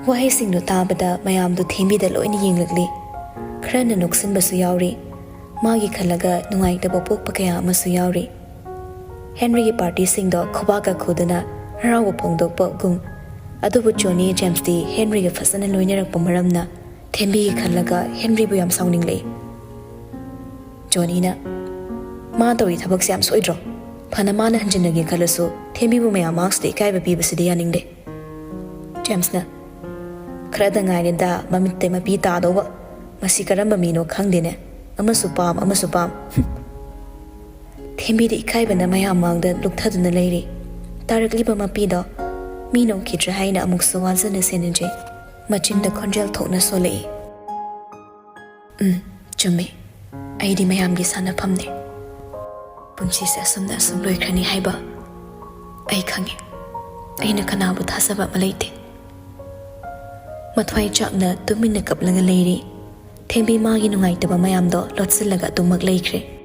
ꯋꯥꯍꯩꯁꯤꯡꯗꯨ ꯇꯥꯕꯗ ꯃꯌꯥꯝꯗꯨ ꯊꯦꯝꯕꯤꯗ ꯂꯣꯏꯅ ꯌꯦꯡꯂꯛꯂꯤ꯫ ꯈꯔꯅ ꯅꯣꯛꯁꯤꯟꯕꯁꯨ ꯌꯥꯎꯔꯤ꯫ ꯃꯥꯒꯤ ꯈꯜꯂꯒ ꯅꯨꯡꯉꯥꯏꯇꯕ ꯄꯣꯛꯄ ꯀꯌꯥ ꯑꯃꯁꯨ ꯌꯥꯎꯔꯤ꯫ ꯍꯦꯟꯔꯤꯒꯤ ꯄꯥꯔꯇꯤꯁꯤꯡꯗꯣ ꯈꯨꯕꯥꯛꯀ ꯈꯨꯗꯨꯅ ꯍꯔꯥꯎꯕ ꯐꯣꯡꯗꯣꯛꯄꯒꯨꯝ꯫ ꯑꯗꯨꯕꯨ ꯖꯣꯅꯤ ꯖꯦꯝꯁꯇꯤ ꯍꯦꯟꯔꯤꯒ ꯐꯖꯅ ꯂꯣꯏꯅꯔꯛꯄ ꯃꯔꯝꯅ ꯊꯦꯝꯕꯤꯒꯤ ꯈꯜꯂꯒ ꯍꯦꯟꯔꯤꯕꯨ ꯌꯥꯝ ꯁꯥꯎꯅꯤꯡꯂꯛꯏ꯫ ꯖꯣꯅꯤꯅ, "ꯃꯥ ꯇꯧꯔꯤ ꯊꯕꯛꯁꯦ ꯌꯥꯝ ꯁꯣꯏꯗ꯭ꯔꯣ? ꯐꯅ ꯃꯥꯅ ꯍꯟꯖꯤꯟꯅꯒꯦ ꯈꯜꯂꯁꯨ ꯊꯦꯝꯕꯤꯕꯨ ꯃꯌꯥꯝ ꯃꯥꯡꯁꯤꯗ ꯏꯀꯥꯏꯕ ꯄꯤꯕꯁꯤꯗꯤ ꯌꯥꯅꯤꯡꯗꯦ꯫" ꯖꯦꯝꯁꯅ, "ꯈꯔꯗ ꯉꯥꯏꯔꯦꯗ ꯃꯃꯤꯠꯇ ꯃꯄꯤ ꯇꯥꯗꯧꯕ꯫ ꯃꯁꯤ ꯀꯔꯝꯕ ꯃꯤꯅꯣ ꯈꯪꯗꯦꯅꯦ꯫ ꯑꯃꯁꯨ ꯄꯥꯝ, ꯑꯃꯁꯨ ꯄꯥꯝ꯫" ꯊꯦꯝꯕꯤꯗꯤ ꯏꯀꯥꯏꯕꯅ ꯃꯌꯥꯝ ꯃꯥꯡꯗ ꯂꯨꯞꯊꯗꯨꯅ ꯂꯩꯔꯤ꯫ ꯇꯥꯔꯛꯂꯤꯕ ꯃꯄꯤꯗꯣ ꯃꯤ ꯅꯣꯛꯈꯤꯗ꯭ꯔꯥ ꯍꯥꯏꯅ ꯑꯃꯨꯛꯁꯨ ꯋꯥꯖꯅ ꯁꯦꯟꯅꯖꯩ꯫ ꯃꯆꯤꯟꯗ ꯈꯣꯟꯖꯦꯜ ꯊꯣꯛꯅ ꯁꯣꯜꯂꯛꯏ꯫ "ꯎꯝ, ꯆꯨꯝꯃꯤ꯫ ꯑꯩꯗꯤ ꯃꯌꯥꯝꯒꯤ ꯁꯥꯟꯅꯐꯝꯅꯤ꯫" ꯄꯨꯟꯁꯤꯁꯦ ꯑꯁꯨꯝꯅ ꯑꯁꯨꯝ ꯂꯣꯏꯈ꯭ꯔꯅꯤ ꯍꯥꯏꯕ ꯑꯩ ꯈꯪꯉꯦ꯫ ꯑꯩꯅ ꯀꯅꯥꯕꯨ ꯊꯥꯖꯕ ꯑꯃ ꯂꯩꯇꯦ꯫ ꯃꯊ꯭ꯋꯥꯏ ꯆꯥꯛꯅ ꯇꯨꯃꯤꯟꯅ ꯀꯞꯂꯒ ꯂꯩꯔꯤ꯫ ꯊꯦꯝꯕꯤ ꯃꯥꯒꯤ ꯅꯨꯡꯉꯥꯏꯇꯕ ꯃꯌꯥꯝꯗꯣ ꯂꯣꯠꯁꯤꯜꯂꯒ ꯑꯗꯨꯃꯛ ꯂꯩꯈ꯭ꯔꯦ꯫